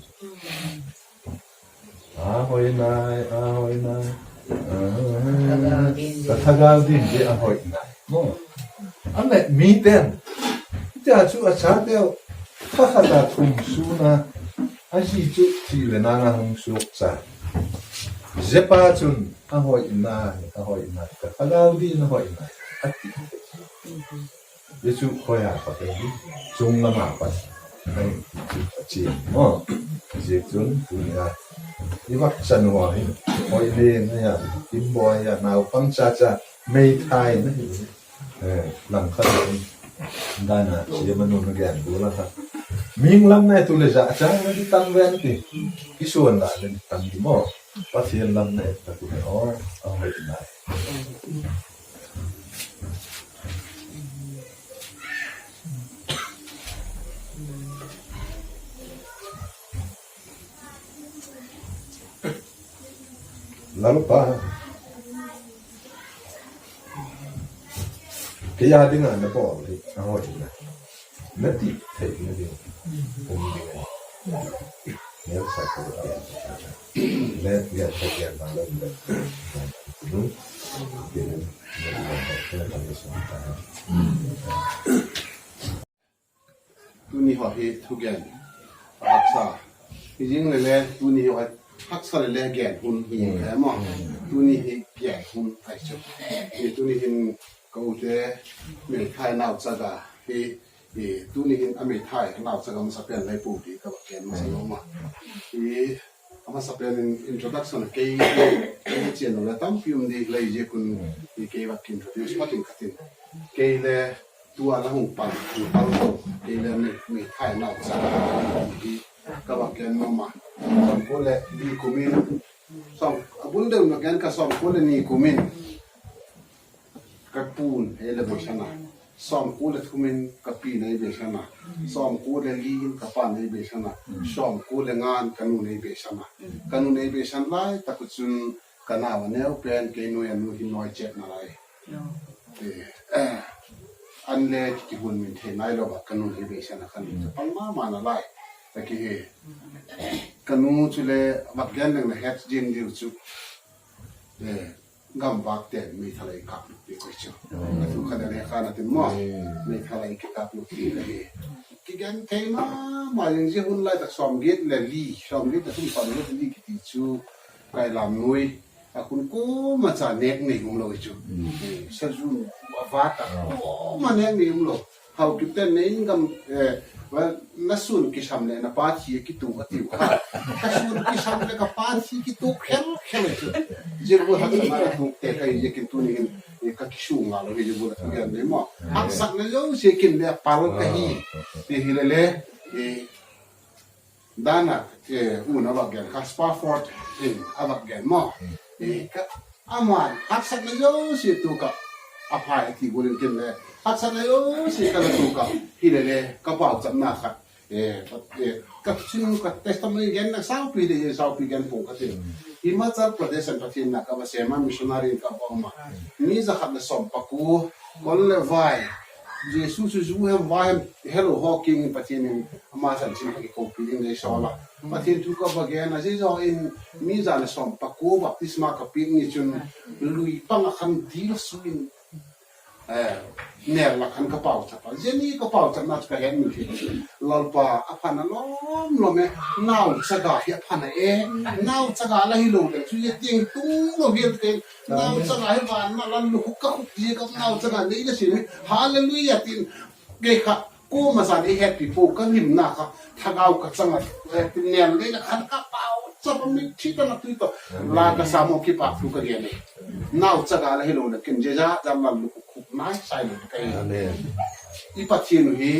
A hoi nai, a hoi nai. Ka thagau din di a hoi nai. A le miten. Tia chu a chateu thakhat a thum sun a, a zi chu thi le nang a hung suakcha. Zia pa chun a hoi nai, a hoi nai. Ka thagau din a hoi nai, a ti. Zia chu hoi a pat e, chung lam a pat. A chi maw. Zia chun tuni a i vak chan ua hi, hoi le na ya, timbawi ya, naupang cha cha, meithai na hi. Langkhat in dan a chia manu na gen bu la kha. Ming lam na tu le za cha na di tam ven ti. Kisuan la le tam di maw. Pathian lam na ta tu le o, a hoi na. Lalpa, kei a ding a na bawl hi a hoi na, na ti thei na ding um ding a. Neu sa ka le le ya sa ya na le le. Ding. Ding. Ding. Ding. Ding. Tuni haw hi thugen a haksa hi zing le le, tuni haw haksa le le gen hun hi e maw. Tuni hi gen hun ai chu. Hi tuni hin ka u te meithai nauchaga hi, hi tuni hin a meithai nauchaga masa pen lai pu ti ka va gen masa lo ma. Hi a masa pen in introduction kei, kei chian lo le tampi um di lai zia kun hi kei va kin introduce patin ka tin. Kei le tua la hung pan, hung pan lo, kei le mi, meithai nauchaga hi ka va gen ma ma. Sawmkua le ni kum in, sawm, a bul deu na gen ka sawmkua le ni kum in, ka pu'n ei le beisan a. Sawmkua le thum in ka pi'n ei beisan a. Sawmkua le li in ka pa'n ei beisan a. Sawmkua le nga'n ka nu'n ei beisan a. Ka nu'n ei beisan lai tak u chun ka nau a neu pen kei nuai a nu hi nawi chet na lai. An le kihun min thei nai lo a ka nu'n ei beisan a ka nu'n pang ma ma na lai. Taki hi. Ka nu chu le vak gen leng na het zing diu chu. Gamvâkte'n meithal a i kâp luk ti koi chu. A thu khat a le khan a tin maw. Meithal a i kikâp luk ti ka hi. Kigen thei ma ma zing zia hun lai tak sawmgiat le li, sawmgiat le thum, sawmgiat le li kiti chu kai lam nuai. A hun kuama cha nêk nei um lo chu. Sa zu a vât a kuama nêk nei um lo. Haukip ten nei in gam, na sun kisam leh na pa thi a kituk a tiu kha. Ka sun kisam leh ka pa thi kituk khel khel chu. Zia bu haksatna ka tukte ka hi ziakin tuni hin ka kisung ngal lo hi zia bu la thugen nei maw. Haksatna zosia kin le pal ka hi. Ti hi le le, dan a, u na vak gen kha Spafford in a vak gen maw. Ka, ama'n haksatna zosia tuk ah a phai a ti gual in kin le haksatna zosia ka la tuk ah hi le le ka pauchapna kha, ka chin ka testimony genna saupi le saupi gen pung ka ti. Himachal Pradesh in Pathian na ka va sêm a, missionary in ka va um a. Mi za khat le sawm pakua, kol le vai, Jesu chu zu hem vai hem helo haw kiang in Pathian in ama chanchin a kikopi ding lei sawl a. Pathian thu ka va gen a, zia zaw in mi za le sawm pakua baptisma ka piak ni chun lui pang ah khan dil su in nêl lak khan ka pauchap a. Zia ni ka pauchapna chu ka hetmil thei. Lalpa, a pha na lawm lawm e, nauchaga hi a pha na e. Nauchaga la hilo leh chu zia tiang tung lo hial te. Nauchaga hi van ma lan lu khuk ka khuk zia ka nauchaga nei la sim hi. Hallelujah tin. Kei kha kuama zan ei hetpi pua ka limna kha thagau ka chang a, nêl lei la khan ka pauchap a, mitthi tawh na tui tawh la ka sam a, kipakthu ka gen e. Nauchaga la hilo leh kin zia za za lan lu khuk khuk nai sai lo ka hi. I Pathian u hi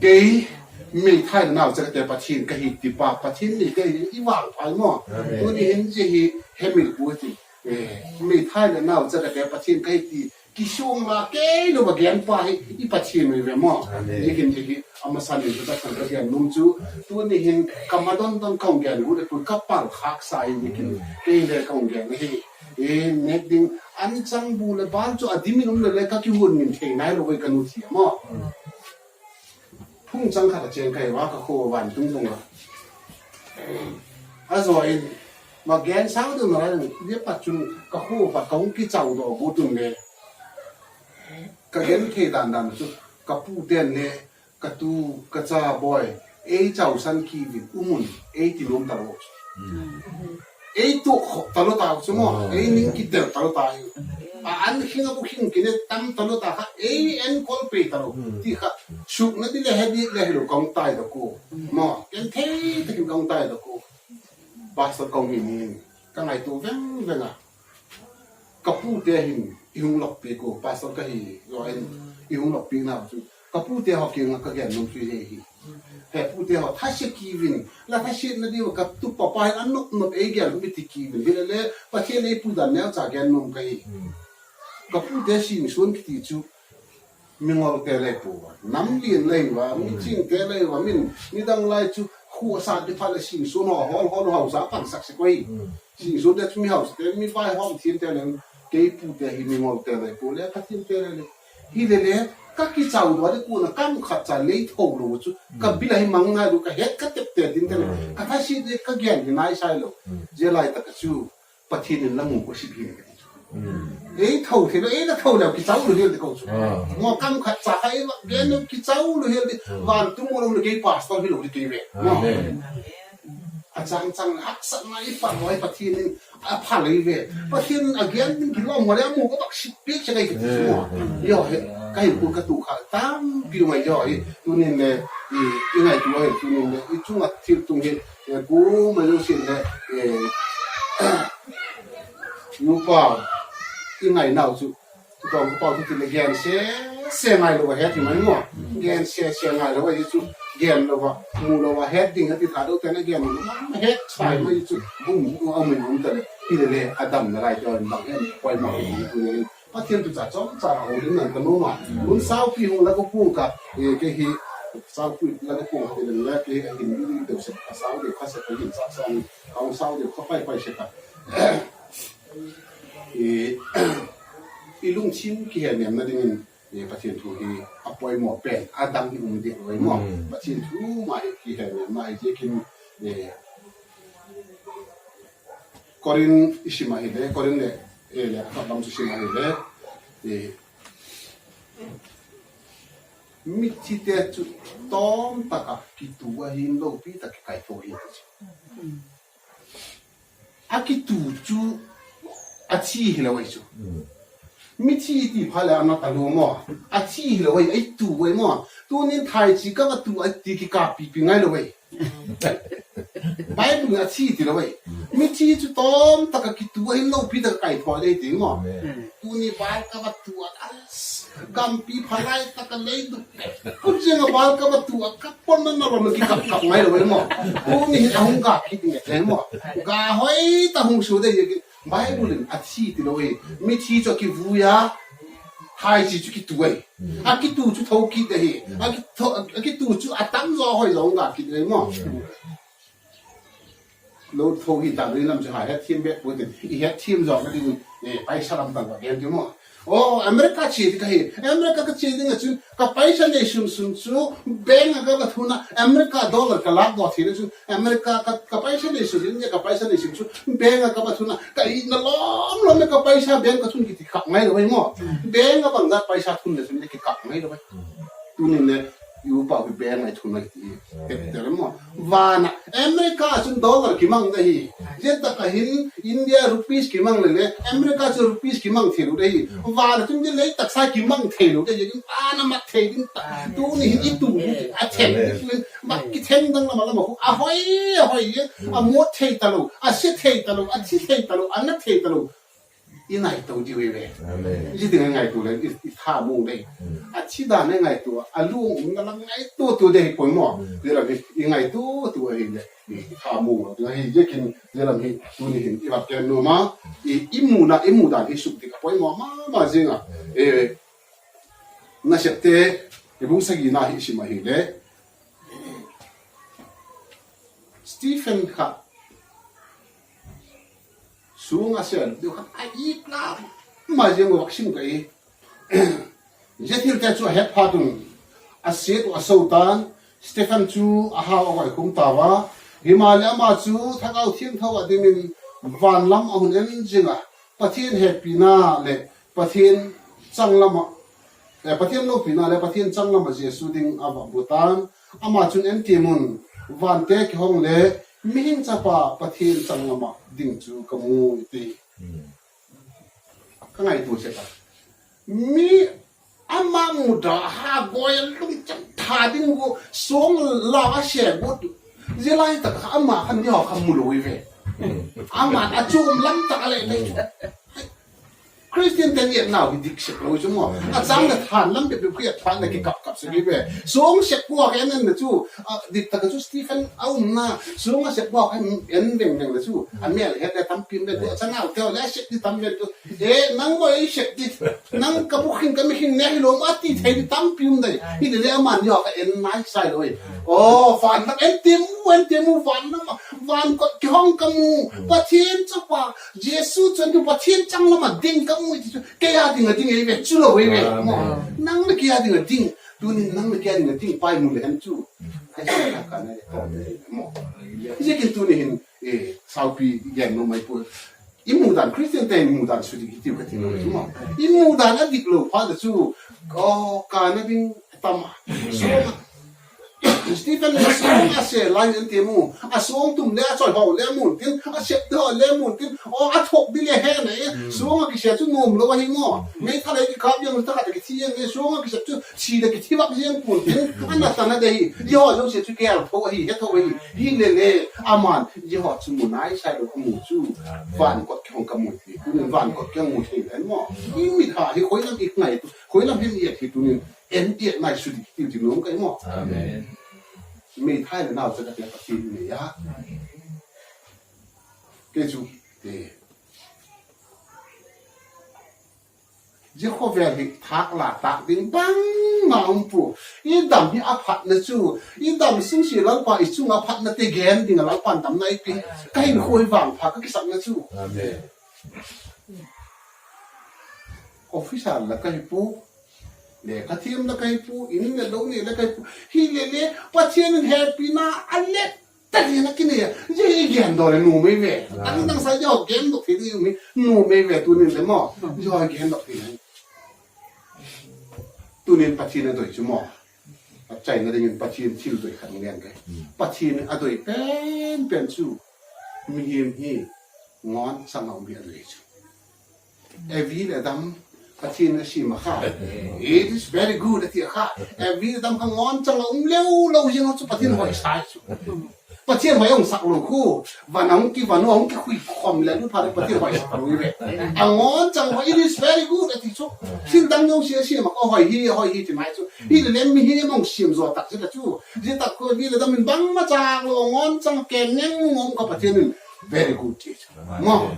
kei meithai le nauchagate Pathian ka hi ti pa, Pathian ni ka hi i vâl phai maw. Tuni hin zia hi hemil pua ti. Meithai le nauchagate Pathian ka hi ti kisung la kei lo va gen pa hi i Pathian u ve maw. Ziakin zia hi a masa in ka chan ka gen num chu, tuni hin ka ma don don ka hung gen u le tun ka pal khâksa hi ziakin kei le ka hung gen ahi. Nêk ding an chang bu le bân chu a dim in um le le ka kihun min thei nai lo i ka nu thi a maw. Phung chang khat a chêng ka hi ua, ka khua van tung tung a. A zaw in, ma gen sau deu na lai, zia pat chun ka khua khat ka hung kichau daw gut un le, ka gen thei dan dan chu, ka pute'n le, ka tu, ka cha bawi, ei chausan kivin um un, ei ti nuam ta lo chu. Ei tuak khop ta lo tau chu maw, ei ning kitel ta lo ta hi. An khing a bu khing kine tam talo ta kha, ei en kol pei talo ti kha, sukna di le he di le hilo ka hung taidok u. Maw, en thei takin ka hung taidok u. Pastor ka hung hi ni, ka ngaitua veng veng a. Ka pute hin i hung lawkpiak u, pastor ka hi zaw in, i hung lawkpiakna chu ka pute haw kiang ah ka gen nuam chu hi hi. He pute haw, thasia kiu in, la thasiatna diu ka tupa pa hin a nop nop ei gen mi ti kiu in, hilele Pathian ei pu dan neucha gen nuam ka hi. Ka pute Singsuan kiti chu mingolte lei pua, nam lian lei ua, michingte lei ua, min nidang lai chu khua sat di phat leh Singsuan haw hawl hawl hausa pangsak sek ui. Singsuante chu mi hausate, mi vaihawm thiamte leng, kei pute hi mingolte lei pua le Pathiante lei le. Hilele ka kichau dua di kuan a kam khat cha lei tho lo chu ka bil ahi mang nai lo, ka het ka tepte dingte le ka thasiat di ka gen hi nai sai lo. Zia lai tak a chu Pathian in la mu ka sik hi ka ti chu. Ei tho thei lo, ei la tho leu kichau lo hial di ko chu. Maw, kam khat cha kha ei va gen lo kichau lo hial di. Vantung mu lo le kei pastor hilo di kei ve. A chang chang haksatna i pha lo, Pathian in a pha lei ve. Pathian a gen ding kilawm ngal le a mu ka bak sik piak sek ahi ka ti chu maw. Zia hi ka hin pun ka tu kha tampi mai zia hi. Tunin le i ngaitua hi, tunin le i chung ah thil tung hi, kuama zosia'n le, upa i ngainau chu, i tawng ka pau chu ti le gen se se ngailo a het i mai maw. Gen se se ngailo ahi chu, gen lo a, mu lo a het ding a ti tha deu ten a gen lo a het sai mai chu, bung a um in um ta le hilele a damna lai teu in bang hem poimaw hi tu le. Pathian thu cha chawmcha a hung lim nan ka nuam a. Hun saupi hung la ka puang ka, kei hi saupi la ka puang ka ti leng le kei hi a hin mi ding deu sek, a sau deu kha sek, a hin sa sa ni, a hung sau deu kha pai pai sek a. I lungthim kihenêmna dingin Pathian thu hi a poimaw pen a dang hi um diak lo ai maw. Pathian thu ma hi kihenêmna hi ziakin Korinth i sim ahile, Korinth le, le khat lam chu sim ahile, mithite chu tawm tak ah kitu ahi, lopi tak kikaitho hi ti chu. A kitu chu a thi hilo ai chu. Mithi ti phat leh a na talu maw. A thi hilo ai, a tu ai maw. Tunin thaichi ka va tu a ti kikâp pipi ngailo ai. Bible in a thi tilo ai. Mithi chu tawm tak ah kitu ahi, lopi tak ah kaitho dei ti maw. Tuni bâl ka va tu a, gampi phalai tak ah lei duk, kun ziang ah bâl ka va tu a, ka pon na na lam kikâp kâp ngailo ai maw. Tuni hin a hung ga kit nge thei maw. Ga hoi tak hung sua dei ziakin Bible in a thi tilo ai. Mithi chu a kivui a, thaichi chu kitu ai. A kitu chu tho kit ahi. A kitu chu a tam zaw hoi zaw hung ga kit ai maw. Lo tho hi ta ding lam chu ha hetthiam bek pua'n tin, i hetthiam zawkna ding, paisa lam tang ka gen ti maw. Aw, America chia ding ka hi, America ka chia ding ah chun ka paisa nei sun sun chu bank ah ka va thun a, America dollar ka lâkdaw theina chun America ka paisa nei sun, India ka paisa nei sun chu bank ah ka va thun a, ka itna lawm lawm leh ka paisa bank ka thun kiti kâp ngailo ai maw. Bank ah bangzat paisa thun le chun le kikâp ngailo ai. Tunin le i upa hi bank ah i thun a kiti hi. Tep tep maw. Van ah America chun dollar kimang dei hi. Zia tak ah hin India rupees kimang leh le America chu rupees kimang theilo dei hi. Van ah chun zia lei taksa kimang theilo dei hi. Van ah mat thei ding ta. Tuni hin i tu a them ding, mat kitheng dang lam a lam a khu a hoi, a hoi, a mut thei talo, a sia thei talo, a thi thei talo, a na thei talo. I ngaitua diu hi ve. Zia ding a ngaitua leh i thamuang dei. A thi dan a ngaitua, a luang umna lam ngaitua tua dei hi poi maw. Zia lam hi i ngaitua tua ahileh i thamuang lo ding ahi ziakin zia lam hi tuni hin i va gen nuam a, i muna, i mu dan hi suk dik a poimaw ma ma zing a. Nasepte bung sagina hi sim ahileh, Stephen kha suang a sel deu kha a ip la ma ziang ua sim ka i. Zia thilte chu a het phat un a siat uh a so ta'n, Stephen chu a hau a gaikhum tau a. Himaleh ama chu Thagau Thiangtho a dingin van lam a hun en zing a, Pathian hepina leh Pathian changlam ah, Pathian lopina leh Pathian changlam ah Jesu ding a va bu ta'n. Ama chun, En tiam un, vante kihong le mihing chapa Pathian changlam ah ding chu ka mu, a ti. ka ngaitua sek a. Mi ama muda ha goi a lungchang tha ding u suang la a se ut. Zia lai tak kha ama khan ni haw kha mu lo i ve. Ama a chuam lam tak a le le. Christian te ni nau hi dik sek lo chu maw. A chang le than lam bep bep khi a than le kikap kap sek i ve. Suang sek ua kha en en le chu. Dik tak a chu Stephen a umna suang a sek ua kha en veng veng le chu. A mêl het le tampi um le chu. A chanau te le a sek di tam le chu. E, nang maw ei sek di. Nang ka bu khin ka mi khin ne hi lo ma ti thei di tampi um dai. Hi le le ama ni haw kha en nai sai lo i. Aw, van lam en ti mu, en ti mu van lam a. Van kot kihong ka mu. Pathian chapa, Jesu chun tu Pathian chang lam a ding ka mu ti chu. Kei a ding a ding ei ve, chu lo ei ve. Nang le kei a ding a ding. Tunin nang le kei a ding a ding pai mu le hem chu. Ai sa ka na le. Ziakin tuni hin, saupi gen lo mai pua. I mudan, Christian te i mudan sudik hi tiu ka ti lo chu maw. I mudan a dik lo phat a chu, ka na ding tam a. Stephen le suang a se lai en ti mu, a suang tum le a choi haw le mun tin, a sep haw le mun tin, aw a thok di le he na e, suang a kise chu nuam lo ahi maw. Meithal ei kikâp ziang ta kha ta kithi ziang e, suang a kise chu si le kithi vak ziang pun tin, a na ta na de hi, ziahaw zosia chu gel tho ahi, he tho ahi, hi le le, aman ziahaw chu mu nai sai lo a mu chu, van kot kihong ka mu ti, tunin van kot kihong mu thei le maw. I mit ha hi khoi lam i ngai tu, khoi lam hin i et hi tunin, en i et nai sudik tiu ti nuam kai maw. Meithal le nauchaga te Pathian i nei a. Kei chu, zia khawvel hi thâk la tâk ding bangma um pua. I dam hi a phatna chu, i dam sung sia Lalpa i chung a phatna te gen ding a Lalpa'n damna ei pia. Ka hinkhua hi vangpha ka kisakna chu. Officer la ka hi pua, lekha thiam la ka hi pua, in le lo nei la ka hi pua. Hi le le, Pathian in hepina a let ta ding a kinei a. Zia i gen daw le nuam ei ve. Dang dang sa zia gen dok thei ding mi nuam ei ve tunin le maw. Zia gen dok thei ding. Tunin Pathian a doi chu maw. A chaina dingin Pathian thil doi khat ngen ka. Pathian a doi pen pen chu mihing hi ngawnchang a um hi a doi chu. Evi le Adam Pathian a siam a kha, it is very good a ti a kha. Evi le Adam kha ngawnchang a um leu lo ziang chu Pathian hoi sa chu. Pathian hoi hung sak lo khu, van a hung ki, van a hung kikhui khawm le lu pha le Pathian hoi sak lo i ve. A ngawnchang hoi, it is very good a ti chu. Thil dang zosia a siam a kha hoi hi, hoi hi ti mai chu. Hi le le mihing a hung siam zaw tak zia ta chu. Zia tak khu Evi le Adam in bangmacha lo ngawnchang a ken neng um kha Pathian in very good ti chu. Maw.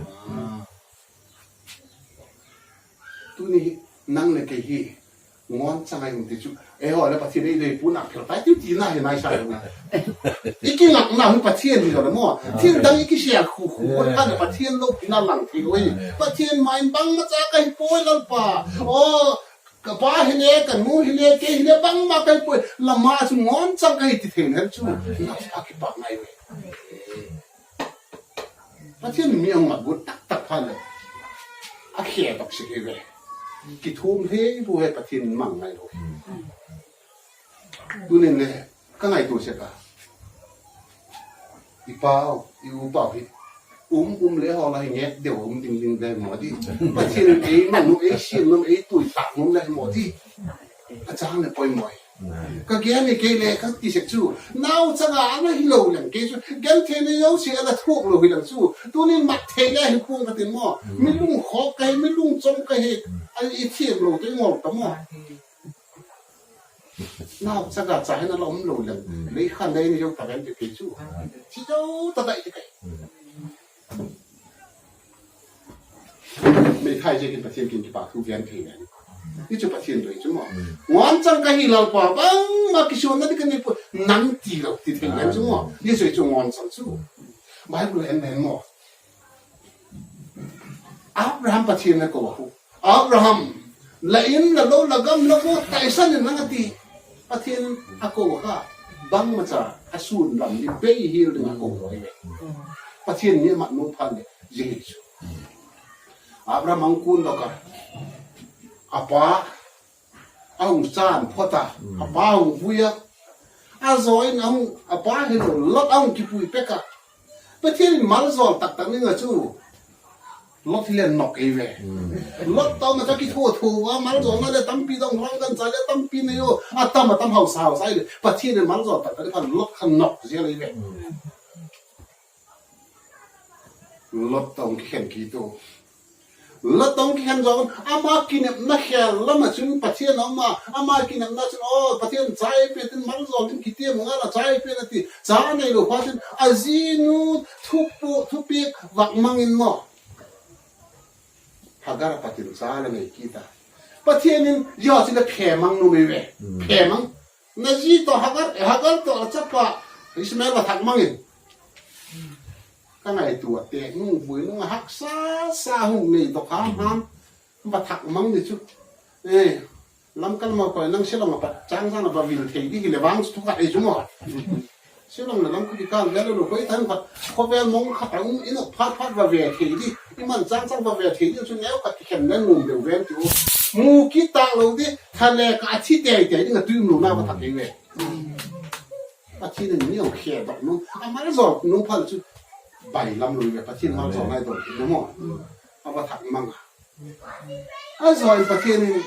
Tuni nang le kei hi ngawnchang a i um ti chu, eihaw le Pathian ei doi pua'n a phel tai tiu tina hi nai sa lo na. I kingakna hi Pathian hi zaw le maw. Thil dang i kisial khu khu kha le Pathian lopina lang thei lo hi. Pathian ma in bangmacha ka hi puai Lalpa. Aw, ka pa hile, ka nu hile, kei hile bangma ka hi puai. Lam a chu ngawnchang ka hi ti thei hen chu. A kipak ngai ve. Pathian mi a hung mat guat tak tak phat leh a khel dok sek hi ve. Kithuam thei bu he Pathian mang ngai lo. Tunin le ka ngaitua sek a, i pau, i u pau hi um um le haw la hi ngêk deu um ding ding le maw di. Pathian in ei mang nuam, ei siam nuam, ei tui tak nuam le maw di. A chang le poimaw hi. Ka gen hi kei le ka ti sek chu, nauchaga a la hilo leng kei chu, gentheina zosia a la thuak lo hi leng chu, tunin mat thei le hi puang ka tin maw. Mi lungkhawk ka hi, mi lungchom ka hi, a i thiam lo te ngol ta maw. Nauchaga cha hin a la um lo leng, lei khan lei ni zo ta ven ti kei chu. Chi zo ta dai ti kei. Meithai ziakin Pathian kiang kipakthu gen thei le. Hi chu Pathian doi chu maw. Ngawnchang ka hi Lalpa, bangma kisuanna ding ka nei puai, nang ti lo ti thei le chu maw. Hi chu, hi chu ngawnchang chu. Bible en en maw. Abraham Pathian a ko a khu, Abraham, la in, la lo, la gam, la gua taisan in nang a ti. Pathian a ko kha, bangmacha a sûn lam ding, bei hial ding a ko lo hi ve. Pathian mi a mat nuam phat leh zia hi chu. Abraham a hung kundok a, a pa a hung chân phot a, a pa hung vui a, a zaw in a hung, a pa hilo Lot a hung kipui pek a. Pathian in malzawl tak tak ding a chu Lot hi le nok ei ve. Lot tawh ma cha kithuathu a, malzawlna le tampi dong, ram gan cha le tampi nei u. A tam a tam hausa hausa i le, Pathian in malzawl tak tak khan Lot khan nok zel ei ve. Lot tawh kikhen kit u. Lot tawh kikhen zaw, ama kinepna khêl lam ah chun Pathian a um a, ama kinepna chun, aw, Pathian cha ei pe tin malzawl ding kitiam ngal a, cha ei pe a ti, cha neilo phat in a zinu thupiak vak mang in maw, Hagar a pat in cha la nei kit a. Pathian in zia chu le phe mang nuam ei ve. Phe mang. Na zi tawh Hagar, Hagar tawh a chapa Ishmael va thak mang in. Ka ngaitua te, nung vui nung a haksa sa hung nei tawh kha ham, va thak mang ni chu. E, Lamka lam a koi nang Shillong a pat chang chang a va vil thei di hile vang chu thu khat ei chu maw. Shillong leh Lamka kikâl vel a lo koi tan khat, khawvel mong khat a um in a phat phat va ve thei di. I man chang chang va ve thei di chu neu khat kikhen le nuam deu ven ti u. Mu kit tâk lo di, tha le ka a thi tei tei ding a tuimlona va thak ei ve. Pathian in mi hung khedok nu, a malzawl nu phat chu bailam lo ve, Pathian malzawl ngai dawn kit na maw. A va thak mang a. A zaw in Pathian in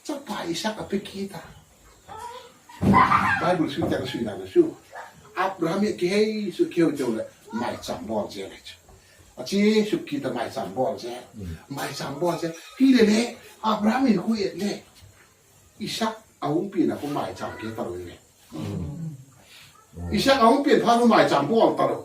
chapa Isak a pe kit a. Bible sui tak sui dan a chu, Abraham hi kihei chu kiheu teu leh maichâm bawl zel ahi chu. A chi suk kit a maichâm bawl zel. Maichâm bawl zel. Hile le, Abraham in khu et le, Isak a hung pian a khu maichâm kit talo ve. Isak a hung pian phat khu maichâm bawl talo.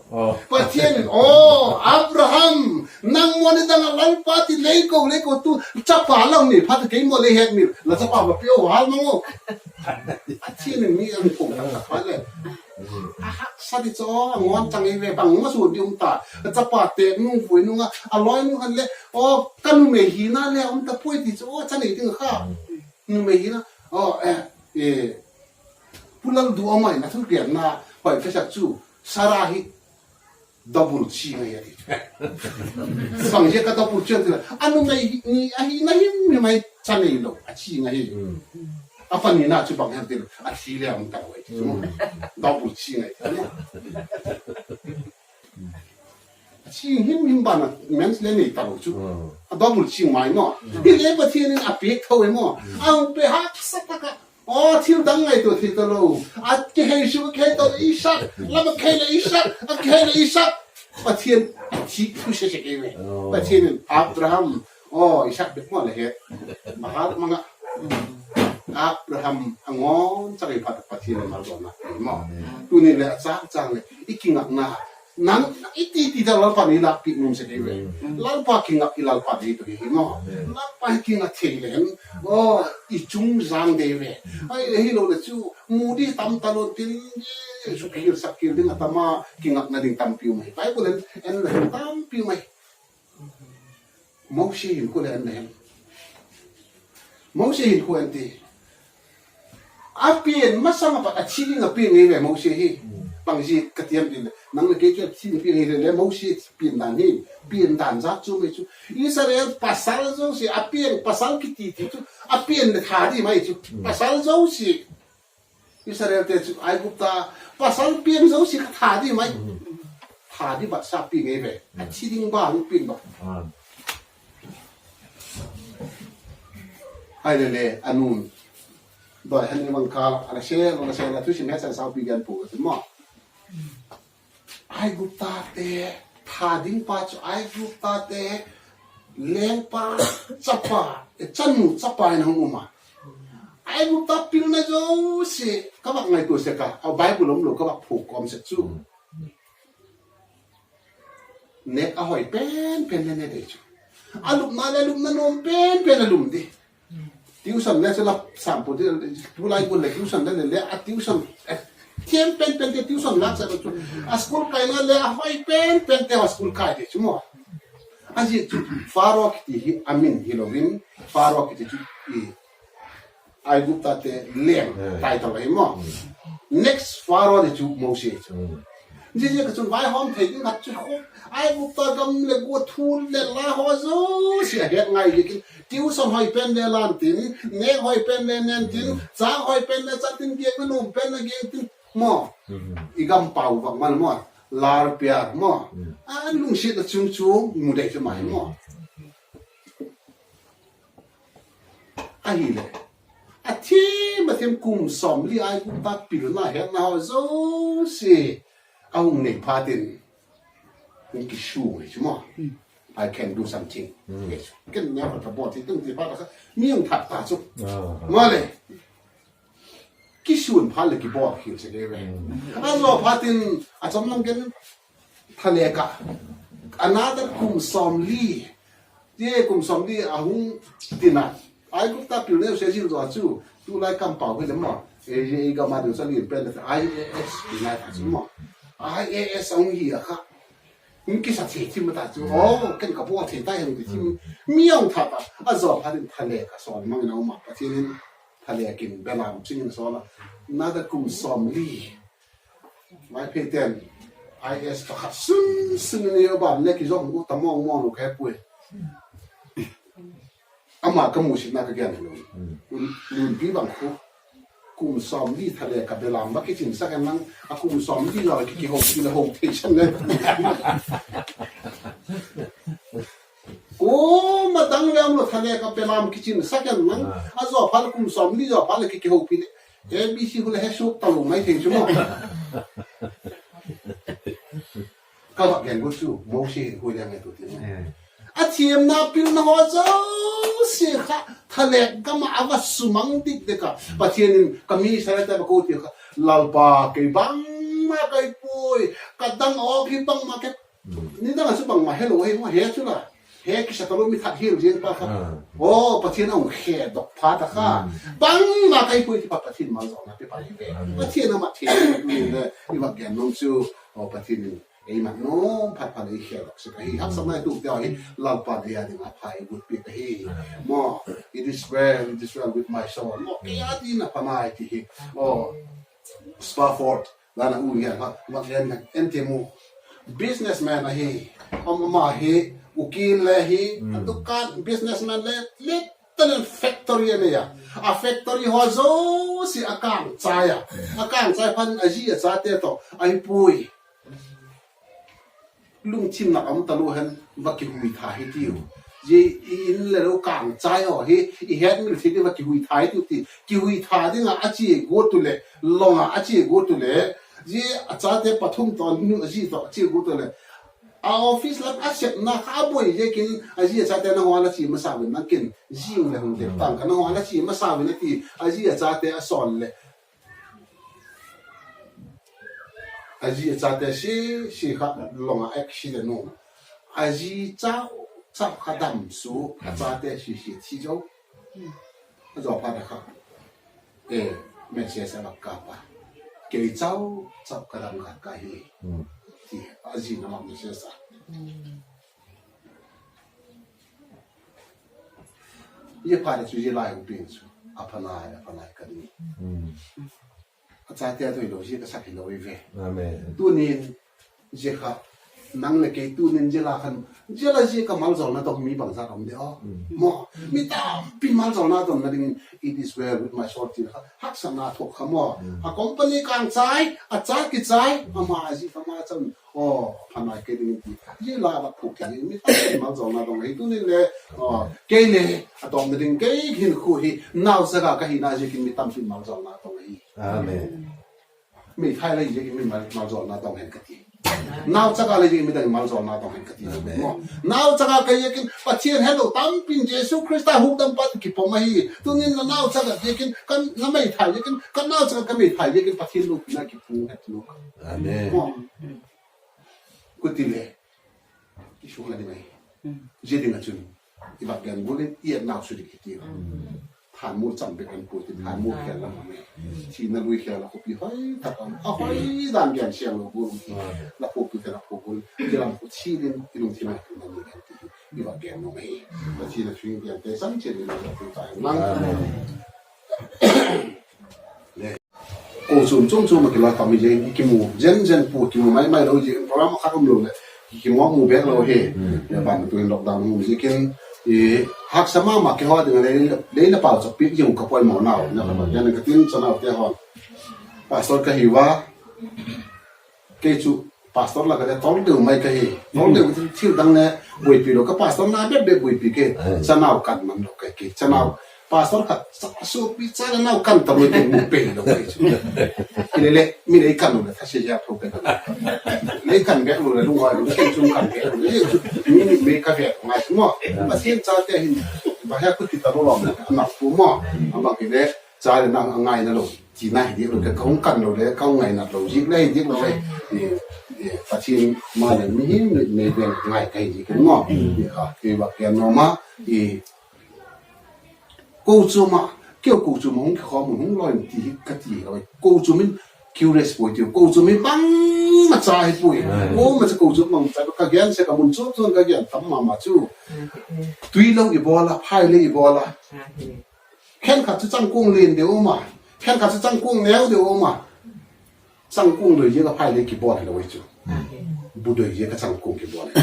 Pathian in, aw, Abraham, nang maw ni dang a Lalpa ti lei ko lei ko tu, chapa la nei phat kei maw lei het mi, la chapa va pe u hal mang u. Pathian in mi a hung ko tak tak phat le, a haksa di chu, a ngawn chang ei ve, bang ma su di um ta. Chapa tek nung vui nung a, a lawi nung khan le, aw, ka numei hina le um ta puai ti chu, aw, cha nei ding kha. Numei hina, aw, e, e, Pu Lalduh a mai na thugenna hoi ka sak chu, Sara hi double chi ngai a ti. Bang zia ka double chi a ti le, a numei ni ahina him him mai cha neilo, a chi ngai hi. A panina chu bang hem ti le, a thi le a um ta lo ahi chu. Double chi ngai ti. A chi him him ban a mens le nei talo chu. A double chi mai maw. Hile Pathian in a piak tho e maw. A hung pe haksa tak a, aw, thil dang ngaitua thei talo. A kihei chu kihei talo, Isak, lam a kihei le Isak, a kihei le Isak. Pathian thik thu se se kei ve. Pathian in Abraham, aw, Isak bek maw le het. Mahal mang a. Abraham a ngawn chang ei phat Pathian in malzawlna maw. Tuni le a chang chang le i kingakna nang i ti ti ta Lalpa ni lâkpiak nuam sek ei ve. Lalpa kingak i Lalpa dei tu hi maw. Lalpa hi kingak thei le hen, aw, i chung zang dei ve. Ahile hilo le chu mu di tam talon tin, Jesu kihilsak kil ding a tam a, kingakna ding tampi um ahi. Bible en en le hen tampi um ahi. Mosi hin khu le en le hen. Mosi hin khu en ti. A pian masang a pat a thi ding a piang ei ve Mosi hi. Bang zia ka tiam ti le, nang le kei chu a thi ding piang ei le, Mosi pian dan hi, pian dan zat chu mai chu. Israel pasal zosia a piang, pasal kiti ti chu a pian le tha di mai chu. Pasal zosia Israelte chu Aigupta pasal piang zosia kha tha di mai. Tha di bat sa piang ei ve. A thi ding ban piang ba. Ahile le a nun doi han i mang kha, a la se, a la se, a la thusim he san saupi gen pu ka ti maw. Aiguptate tha ding pa chu Aiguptate lengpa chapa, e, chanu chapa in a hung um a. Aigupta pilna zosia ka vak ngaitua sek a, a Bible um lo ka vak phuk kawm sek chu. Nêk a hoi pen pen le ne dei chu. A lupna le lupna nuam pen pen a lum di. Tuition le chu la sampu di, tulai gual le tuition le le a tuition, thiam pen pente tuition lâk sa chu. A school kaina le a hoi pen pente a school kai dei chu maw. A ziak chu Pharaoh kiti hi a min hilo in, Pharaoh kiti chu i Aiguptate leng title ahi maw. Next Pharaoh di chu Mosi chu. Ziaziak a chun vaihawm thei ding khat chu khu, Aigupta gam le gua thu le la haw zosia het ngai ziakin tuition hoi pen le lan tin, nêk hoi pen le nen tin, chang hoi pen le chan tin, giakna nuam pen le giak tin maw. I gam pau vak man maw. Lar piak maw. A lungsiatna chung chung mu dei chu mai maw. Ahileh, a thiam a thiam kum sawmli Aigupta pilna hetna haw zosia a hung nei phat in, hung kisûng hi chu maw. I can do something. Ken neu khat ka bawl thei ding ti phat kha mi hung that ta chu. Maleh, kisûn phat leh kibawl khial sek ei ve. A zaw phat in a chawm lam gen, thalek ah, another kum sawmli, ti kum sawmli a hung tina, Aigupta pilna zosia zil zaw chu tulai kampau hile maw, ei gam a ding chu a lian pen le I A S ti nai ta chu maw. I A S a hung hi a kha, hung kisa thei thim ta chu, aw ken ka bawl thei ta hem ti thim, mi hung that ta. A zaw phat in thalek a sawl mang in a um a, Pathian in thalek in belam ching in sawl a, another kum sawmli Vaiphei ten, I A S pakhat sun sun ni a ban le kizom u ta mawng mawng lo ka he puai. Ama ka musitna ka gen hilo. Lunpi bang khu, kum sawmli thalek a belam va kichinsak en lang, a kum sawmli zaw ki, kihopi le ho thei san le. Kum a dang le um lo, thalek a belam kichinsak en lang, a zaw phat le kum sawmli zaw phat le ki, kihopi le, A B C khu le he suk talo mai thei chu maw. Ka va gen gu chu Mosi hin hui le ngai tu ti. A thiamna pilna haw zosia kha thalek gam ah a va sumang dik dik a, Pathian in ka mi Israelte va ko ti kha, Lalpa, kei bangma kai puai, ka dang awk hi bangma kei, nidang a chu bangma helo hi maw, he chu la, he kisa talo mi that hial ziang pa kha. Aw Pathian a hung khedok phat a kha, bangma kai puai ti pa Pathian maljawlna pe pa hi ve. Pathian a mat thei le i va gen nuam chu, aw Pathian in ei mat nuam phat phat ei khedok sek ahi. Haksa mai tu te hi Lalpa dei a ding a pha ei gut piak ahi. Maw, it is well, it is well with my soul. Maw, kei a ding a pha nai ti hi. Aw, Spafford dan a u ngen kha, va gen en ti mu. Businessman ahi. Ama hi ukil le hi, a dukan businessman le, le, talent factory a nei a. A factory haw zosia a kângchai a. A kângchai phat in a zi a chate tawh ahi puai. Lungthim nak um talo hen, va kihuitha hi tiu. Zia i in le lo kângchai haw hi i hetmil thei ding, va kihuitha hi tiu ti. Kihuitha ding ah a chia guat u leh, long ah a chia guat u leh, zia a chate pathum tawh, a nu a zi tawh a chia guat u leh, a office lam a sepna kha a buai ziakin a zi a chate nang haw la chia masa un, nang kin zing le hung dep tang ka, nang haw la chia masa un a ti. A zi a chate a sawl leh, a zi a chate si si kha long ah accident um. A zi chau chau kha dam suk, a chate si si thi zo. A zaw phat a kha, e, message a va kâp a, kei chau chau ka dam kâp ka hi, ti a zi na ma message a. Zia phat a chu zia lai hung piang chu, a pha nai, a pha nai ka ding. A chate a thoi lo zia ka sak hilo i ve. Tunin zia kha, nang leh kei tunin zia la khan, zia la zia ka maljawlna dong mi bangzat um de aw. Maw, mi tampi maljawlna dongna dingin it is well with my soul ti kha, haksatna thuak kha maw. A company kângchai, a cha kichai, ama a zi kha ma chun, aw, pha nai kei dingin ti, zia la va phuak kei ding, mi tampi maljawlna dong ahi. Tunin le, kei le, a tawpna ding kei hinkhua hi nauchak a ka hina ziakin mi tampi maljawlna dong ahi. Meithai la hi ziakin mi maljawlna dong hen ka ti. Nauchak a la hi ziakin midang maljawlna dong hen ka ti. Nauchak a ka ziakin Pathian helo tampi'n Jesu Khrista hukdampa kipom ahi. Tunin la nauchak a ziakin, la meithai ziakin, ka nauchak a ka meithai ziakin Pathian lopina kipung het lo. Khuti le, i sung a ding ahi. Zia ding ah chun, i va gen gual in i et nau su dik hi ti. Thanmual cham bek an pui ti, thanmual khel lam um e. Thina lui khel a khawpi hoi tak a um, a hoi dan gen siang lo gual um ti. La phuaktu te la phuak gual, zia lam khu thil in i lungthim a tung ding ahi ti hi i va gen nuam ahi. Pathian a thu in gente chan chiat in la phuak ta hen lang. Kochuam chuam chuam a kila tam hi ziakin i kimu zen zen pua, kimu mai mai lo ziakin, program khat um lo leh kimu mu bek lo hi. Ban tuin lockdown um ziakin, haksa ma ma keihaw ding a lei le pauchap piak zing ka poimaw nau na ka gen ka tin, chanaute haw, pastor ka hi ua, kei chu Pastor lak ah le tol deu mai ka hi. Tol deu thil dang le buaipi lo ka, pastor na bep bep buaipi ke. Chanau kan man lo ka hi ke. Chanau, pastor khat sa suakpi cha le nau kan ta lo te mu pe lo ka hi chu. Hile le mi lei kan lo le tha se ja tho pe ka. Lei kan bek lo le lunghoi lo, kei chun kan bek lo le chu. Mi mi mei ka bek ngai chu maw. Pathian chate hin ba he khuti ta lo lom le na pu maw. A bang hile, cha le nau a ngaina lo tina hi diak lo, ka hung kan lo le ka hung ngaina lo ziak le hi diak lo le. Pathian ma le mihing le nei ven ngai ka hi diak maw. Kei va ken no ma, kochuam ah, keu kochuam ah hung kikhawm un hung loi ti hi ka ti lo. Kochuam in curious puai tiu, kochuam hi bangmacha hi puai. Bangmacha kochuam bangmacha ka gen sek a, mun chuam chuam ka gen tam ma ma chu. Tui lo i bawl a, phai le i bawl a. Khenkhat chu changkuang lian deu um a, khenkhat chu changkuang neu deu um a. Changkuang doi ziak a phai le kibawl hilo chu. Bu doi ziak a changkuang kibawl hi.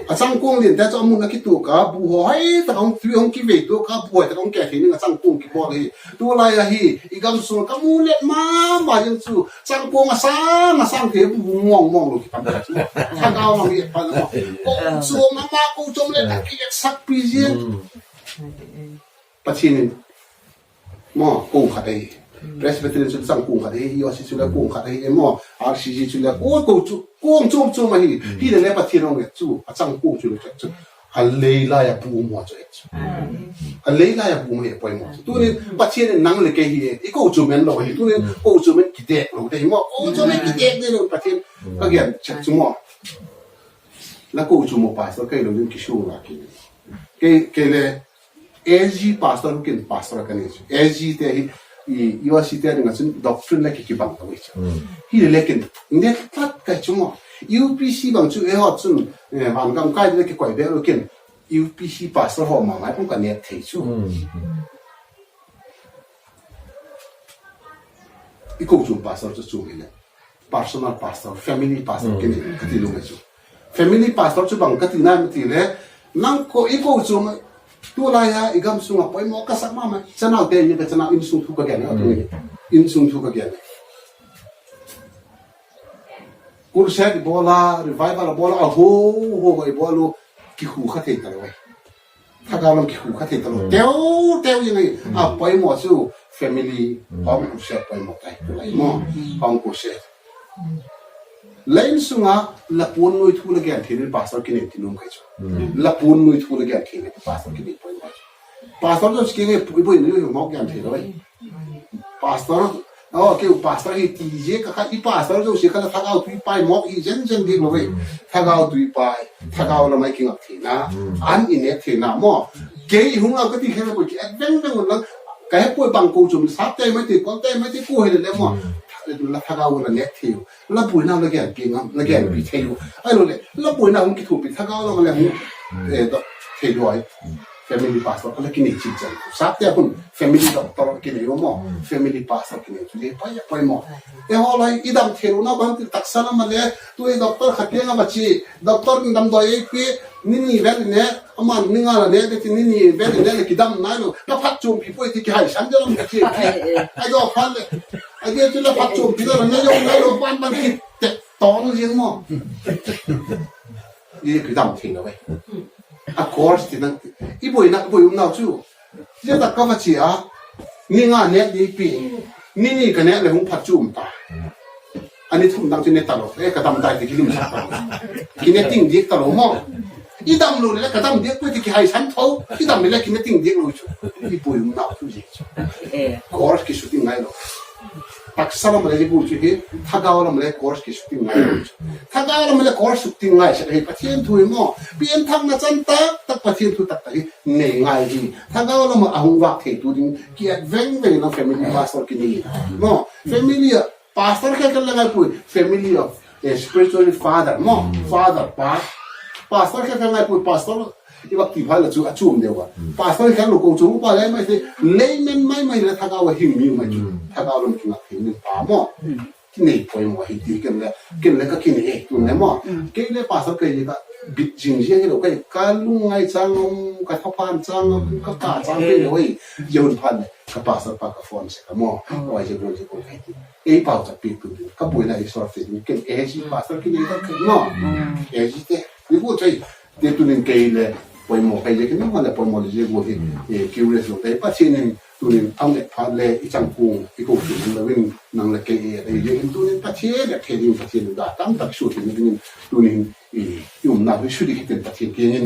A changkuang liante chu a mun a kituak a, bu haw hoi tak a hung, tui hung kivei tuak a, bu hoi tak a hung ke thei ding a changkuang kibawl hi. Tulai ahi, i gam sung ka mu let ma ma zing chu, changkuang a sâng a sâng thei bu mawng mawng lo kitam ka chu. Thagau lam i et phat a maw. Kochuam ama, kochuam le a ki etsakpi ziang. Pathian in maw, kuang khat ahi. Presbyterian chu changkuang khat ahi, EOC chu le kuang khat ahi, maw, RCG chu le kuang, kuang chu, kuang chuam chuam ahi. Hile le Pathian hung et chu, a changkuang chu le chu, a lei lai a bu maw chu et chu. A lei lai a bu maw hi poimaw chu. Tunin Pathian in nang le kei hi, i kochuam en lo hi. Tunin kochuam en kidek lo te hi maw. Kochuam en kidek de lo Pathian. Ka gen chet chu maw. La kochuam u pastor kei lo ding kisung la ki. Kei, kei le AG pastor kin pastor ka nei chu. AG te hi, EOC te ding a chun doctrine le ki kibang lo hi chu. Hile le kin, net tlat ka chu maw. UPC bang chu eihaw chun, van gam kai le kikoi bek lo kin. UPC pastor haw ma ngai pum ka net thei chu. I kochuam pastor chu chu hile. Personal pastor, family pastor, kini ka ti lung chu. Family pastor chu bang ka ti nai ma ti le, nang ko i kochuam, tulai a i gam sung a poimaw ka sak ma ma, chanaute ni ka chanau insung thu ka gen a tu ni. Insung thu ka gen. Crusade i bawl a, revival a bawl a, a ho ho i bawl u, kikhu kha thei talo. Thagau lam kikhu kha thei talo. Teu teu i ngai a poimaw chu family, home crusade poimaw tai tulai maw. Home crusade. La insung a la puan nuai thu la gen thei ni pastor kinei ti nuam kai chu. La puan nuai thu la gen thei ni pastor kinei poimaw chu. Pastor chu kinei pui pui ni hong gen thei lo. Pastor, aw, keu pastor hi ti ziak a kha, i pastor zosia kha la thagau tui pai mawk hi zen zen diak lo ve. Thagau tui pai, thagau lam ah i kingak theina, an i nêk theina maw. Kei hung lau ka ti khe ko ki et veng veng un lang, ka he puai bang kochuam, Sapte mai ti, Kawlte mai ti, ko he le le maw. La thagau la nêk thei u, la buaina la genpi ngam, la genpi thei u. Ahiloleh la buaina hung kithuapi thagau lam le hung thei duai. Family pastor ka la kinei chin chan. Sapte a hun family doctor kinei u maw. Family pastor kinei chu le pai a pai maw. Eihaw lai i dam theilona ban ti taksa lam a le, tu i doctor khat tiang a va chi, doctor in damdawi ei pi, ni ni vel i ne, aman ni nga la ne, ti ni ni vel i ne le kidam nai lo, ka phatchuampi puai ti kihaisan de lam ka chi. Ai do phat le, ai de chu la phatchuampi la ne yo nai lo ban ban ki te tawng ziang maw. I kidam thei lo e. A course ti nang, i buaina, buai umnau chu. Zia tak ka va chia, ni nga nêk di pi, ni ni ka nêk le hung phatchuam ta. A ni thum dang chu ne talo, e ka dam tai ti kilimsak talo. Kine ting diak talo maw. I dam lo le ka dam diak puai ti kihaisan tho, i dam le kine ting diak lo chu. I buai umnau chu zia chu. Course kisuting ngai lo. Taksa lam le i bu chu hi, thagau lam le course kisuting ngai lo chu. Thagau lam le course suting ngai sek hi Pathian thu hi maw. Pianthakna chan tak tak Pathian thu tak tak hi nei ngai hi. Thagau lam a hung vak thei tu ding ki et veng veng na family pastor kinei maw. Family a pastor khe khe la ngai pui, family of spiritual father maw. Father pa, pastor khe khe ngai pui, pastor i vak ti phai la chu a chuam deu a. Pastor khe lo ko chu pa le mai se, layman mai mai le thagau a hing mi mai chu. Thagau lam kingak thei mi pa maw. Kinei poimaw hi ti ken le, ken le ka kinei e tun le maw. Kei le pastor kei le ka bit zing ziang hilo, ka, ka lungngai chang um, ka thaphan chang um, ka ka chang pe lo ei. Zia hun phat leh ka pastor pa ka phone sek a maw, ka vai zia gual zia gual ka hi ti. Ei pauchap piak tu ding, ka buaina i sort thei ding, ken A G pastor ki nei tak khe maw. A G te, i bu chai, ti tunin kei le poimaw kai zia kin maw le poimaw le zia gual hi, curious lo te Pathian in tunin a nget phat le i chang kung i ko tu lo in nang le kei e dei zia kin tunin Pathian le kei ding Pathian in da tam tak su ti dingin tunin i, i umna hi su dik hitin Pathian kiang in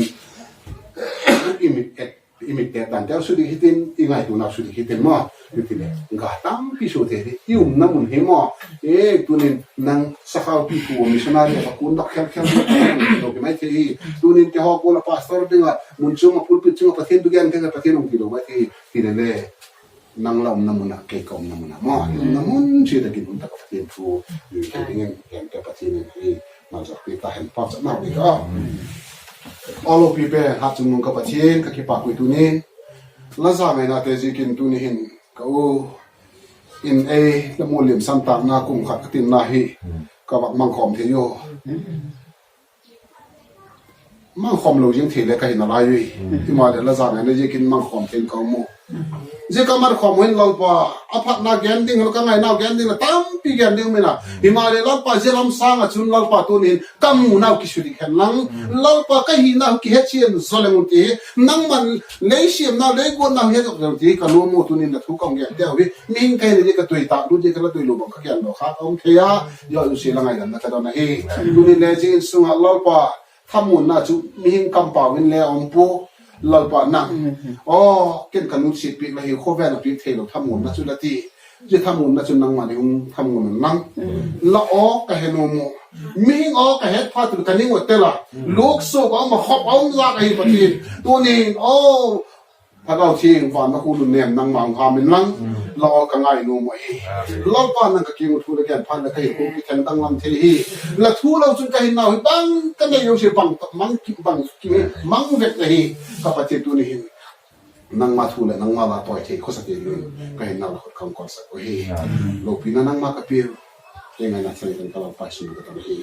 i mit et, i mit et dan teu su dik hitin i ngaituana su dik hitin maw. Hiti le ga tampi su thei hi i umna mun hi maw. E, tunin nang sakhau pi thu missionary a kun dak khel khel lo ki mai thei hi. Tunin keihaw kul a pastor ding a mun chung a pulpit chung a Pathian thu gen thei Pathian um ti lo mai thei hi. Ti le le nang la umna mun a kei ka umna mun a maw, umna mun chia tak in um tak a Pathian thu dingin gen te Pathian in hi malzak pi ta hen pa chat nau ni ka. Aw lopi pen hat chung nung ka Pathian ka kipak ui tunin la zangaina te ziakin tuni hin ka u in ei la mu liam san takna kum khat ka tinna hi ka vak mangkhawm thei u. Mangkhawm lo zing thei le ka hi nalai ui. Himaleh la zangaina ziakin mangkhawm thei in ka um u. Zia ka mangkhawm hin Lalpa, a phatna gen ding, ka ngainau gen ding la tampi gen ding um in a. Himaleh Lalpa zia lam sâng ah chun Lalpa tunin ka munau kisu dik hen lang, Lalpa ka hinau kihechian zaw leng un ti hi, nangma'n lei siamnau lei guatnau he zok leng ti ka nuam u tunin la thu ka hung gen teu hi. Mihing ka hina zia ka doi tak lut zia ka la doi lo bang ka gen lo kha ka um thei a, zia u sia la ngaidamna ka don ahi. Tunin le zia insung ah Lalpa thamuanna chu mihing kampau in le um pua, Lalpa nang. Aw, ken ka nutsiat piak la hi khawvel a piak theilo thamuanna chu la ti. Zia thamuanna chu nangma'n hung thamuan un lang. La aw ka he nuam u. Mihing aw ka het phat un ka ning u tel a. Luksuak a um a khop a um zak ahi Pathian. Tunin aw, Thagau Thiangtho van na khu nun nem nangma hung ham in lang. La aw ka ngai nuam u ahi. Lalpa nang ka kiang u thu la gen phat leh ka hi khu kitheng dang lam thei hi. La thu lo chun ka hinnau hi bang ka nei lo sia bang mang ki bang ki mang vek ahi. Ka Pathian tuni hin nangma thu leh nangma la tawi thei khawsa thei dingin ka hinnau la khut ka hung kawlsak u hi. Lopina nangma ka piu. Kei ngaina chan kan ka Lalpa sung ka tam hi.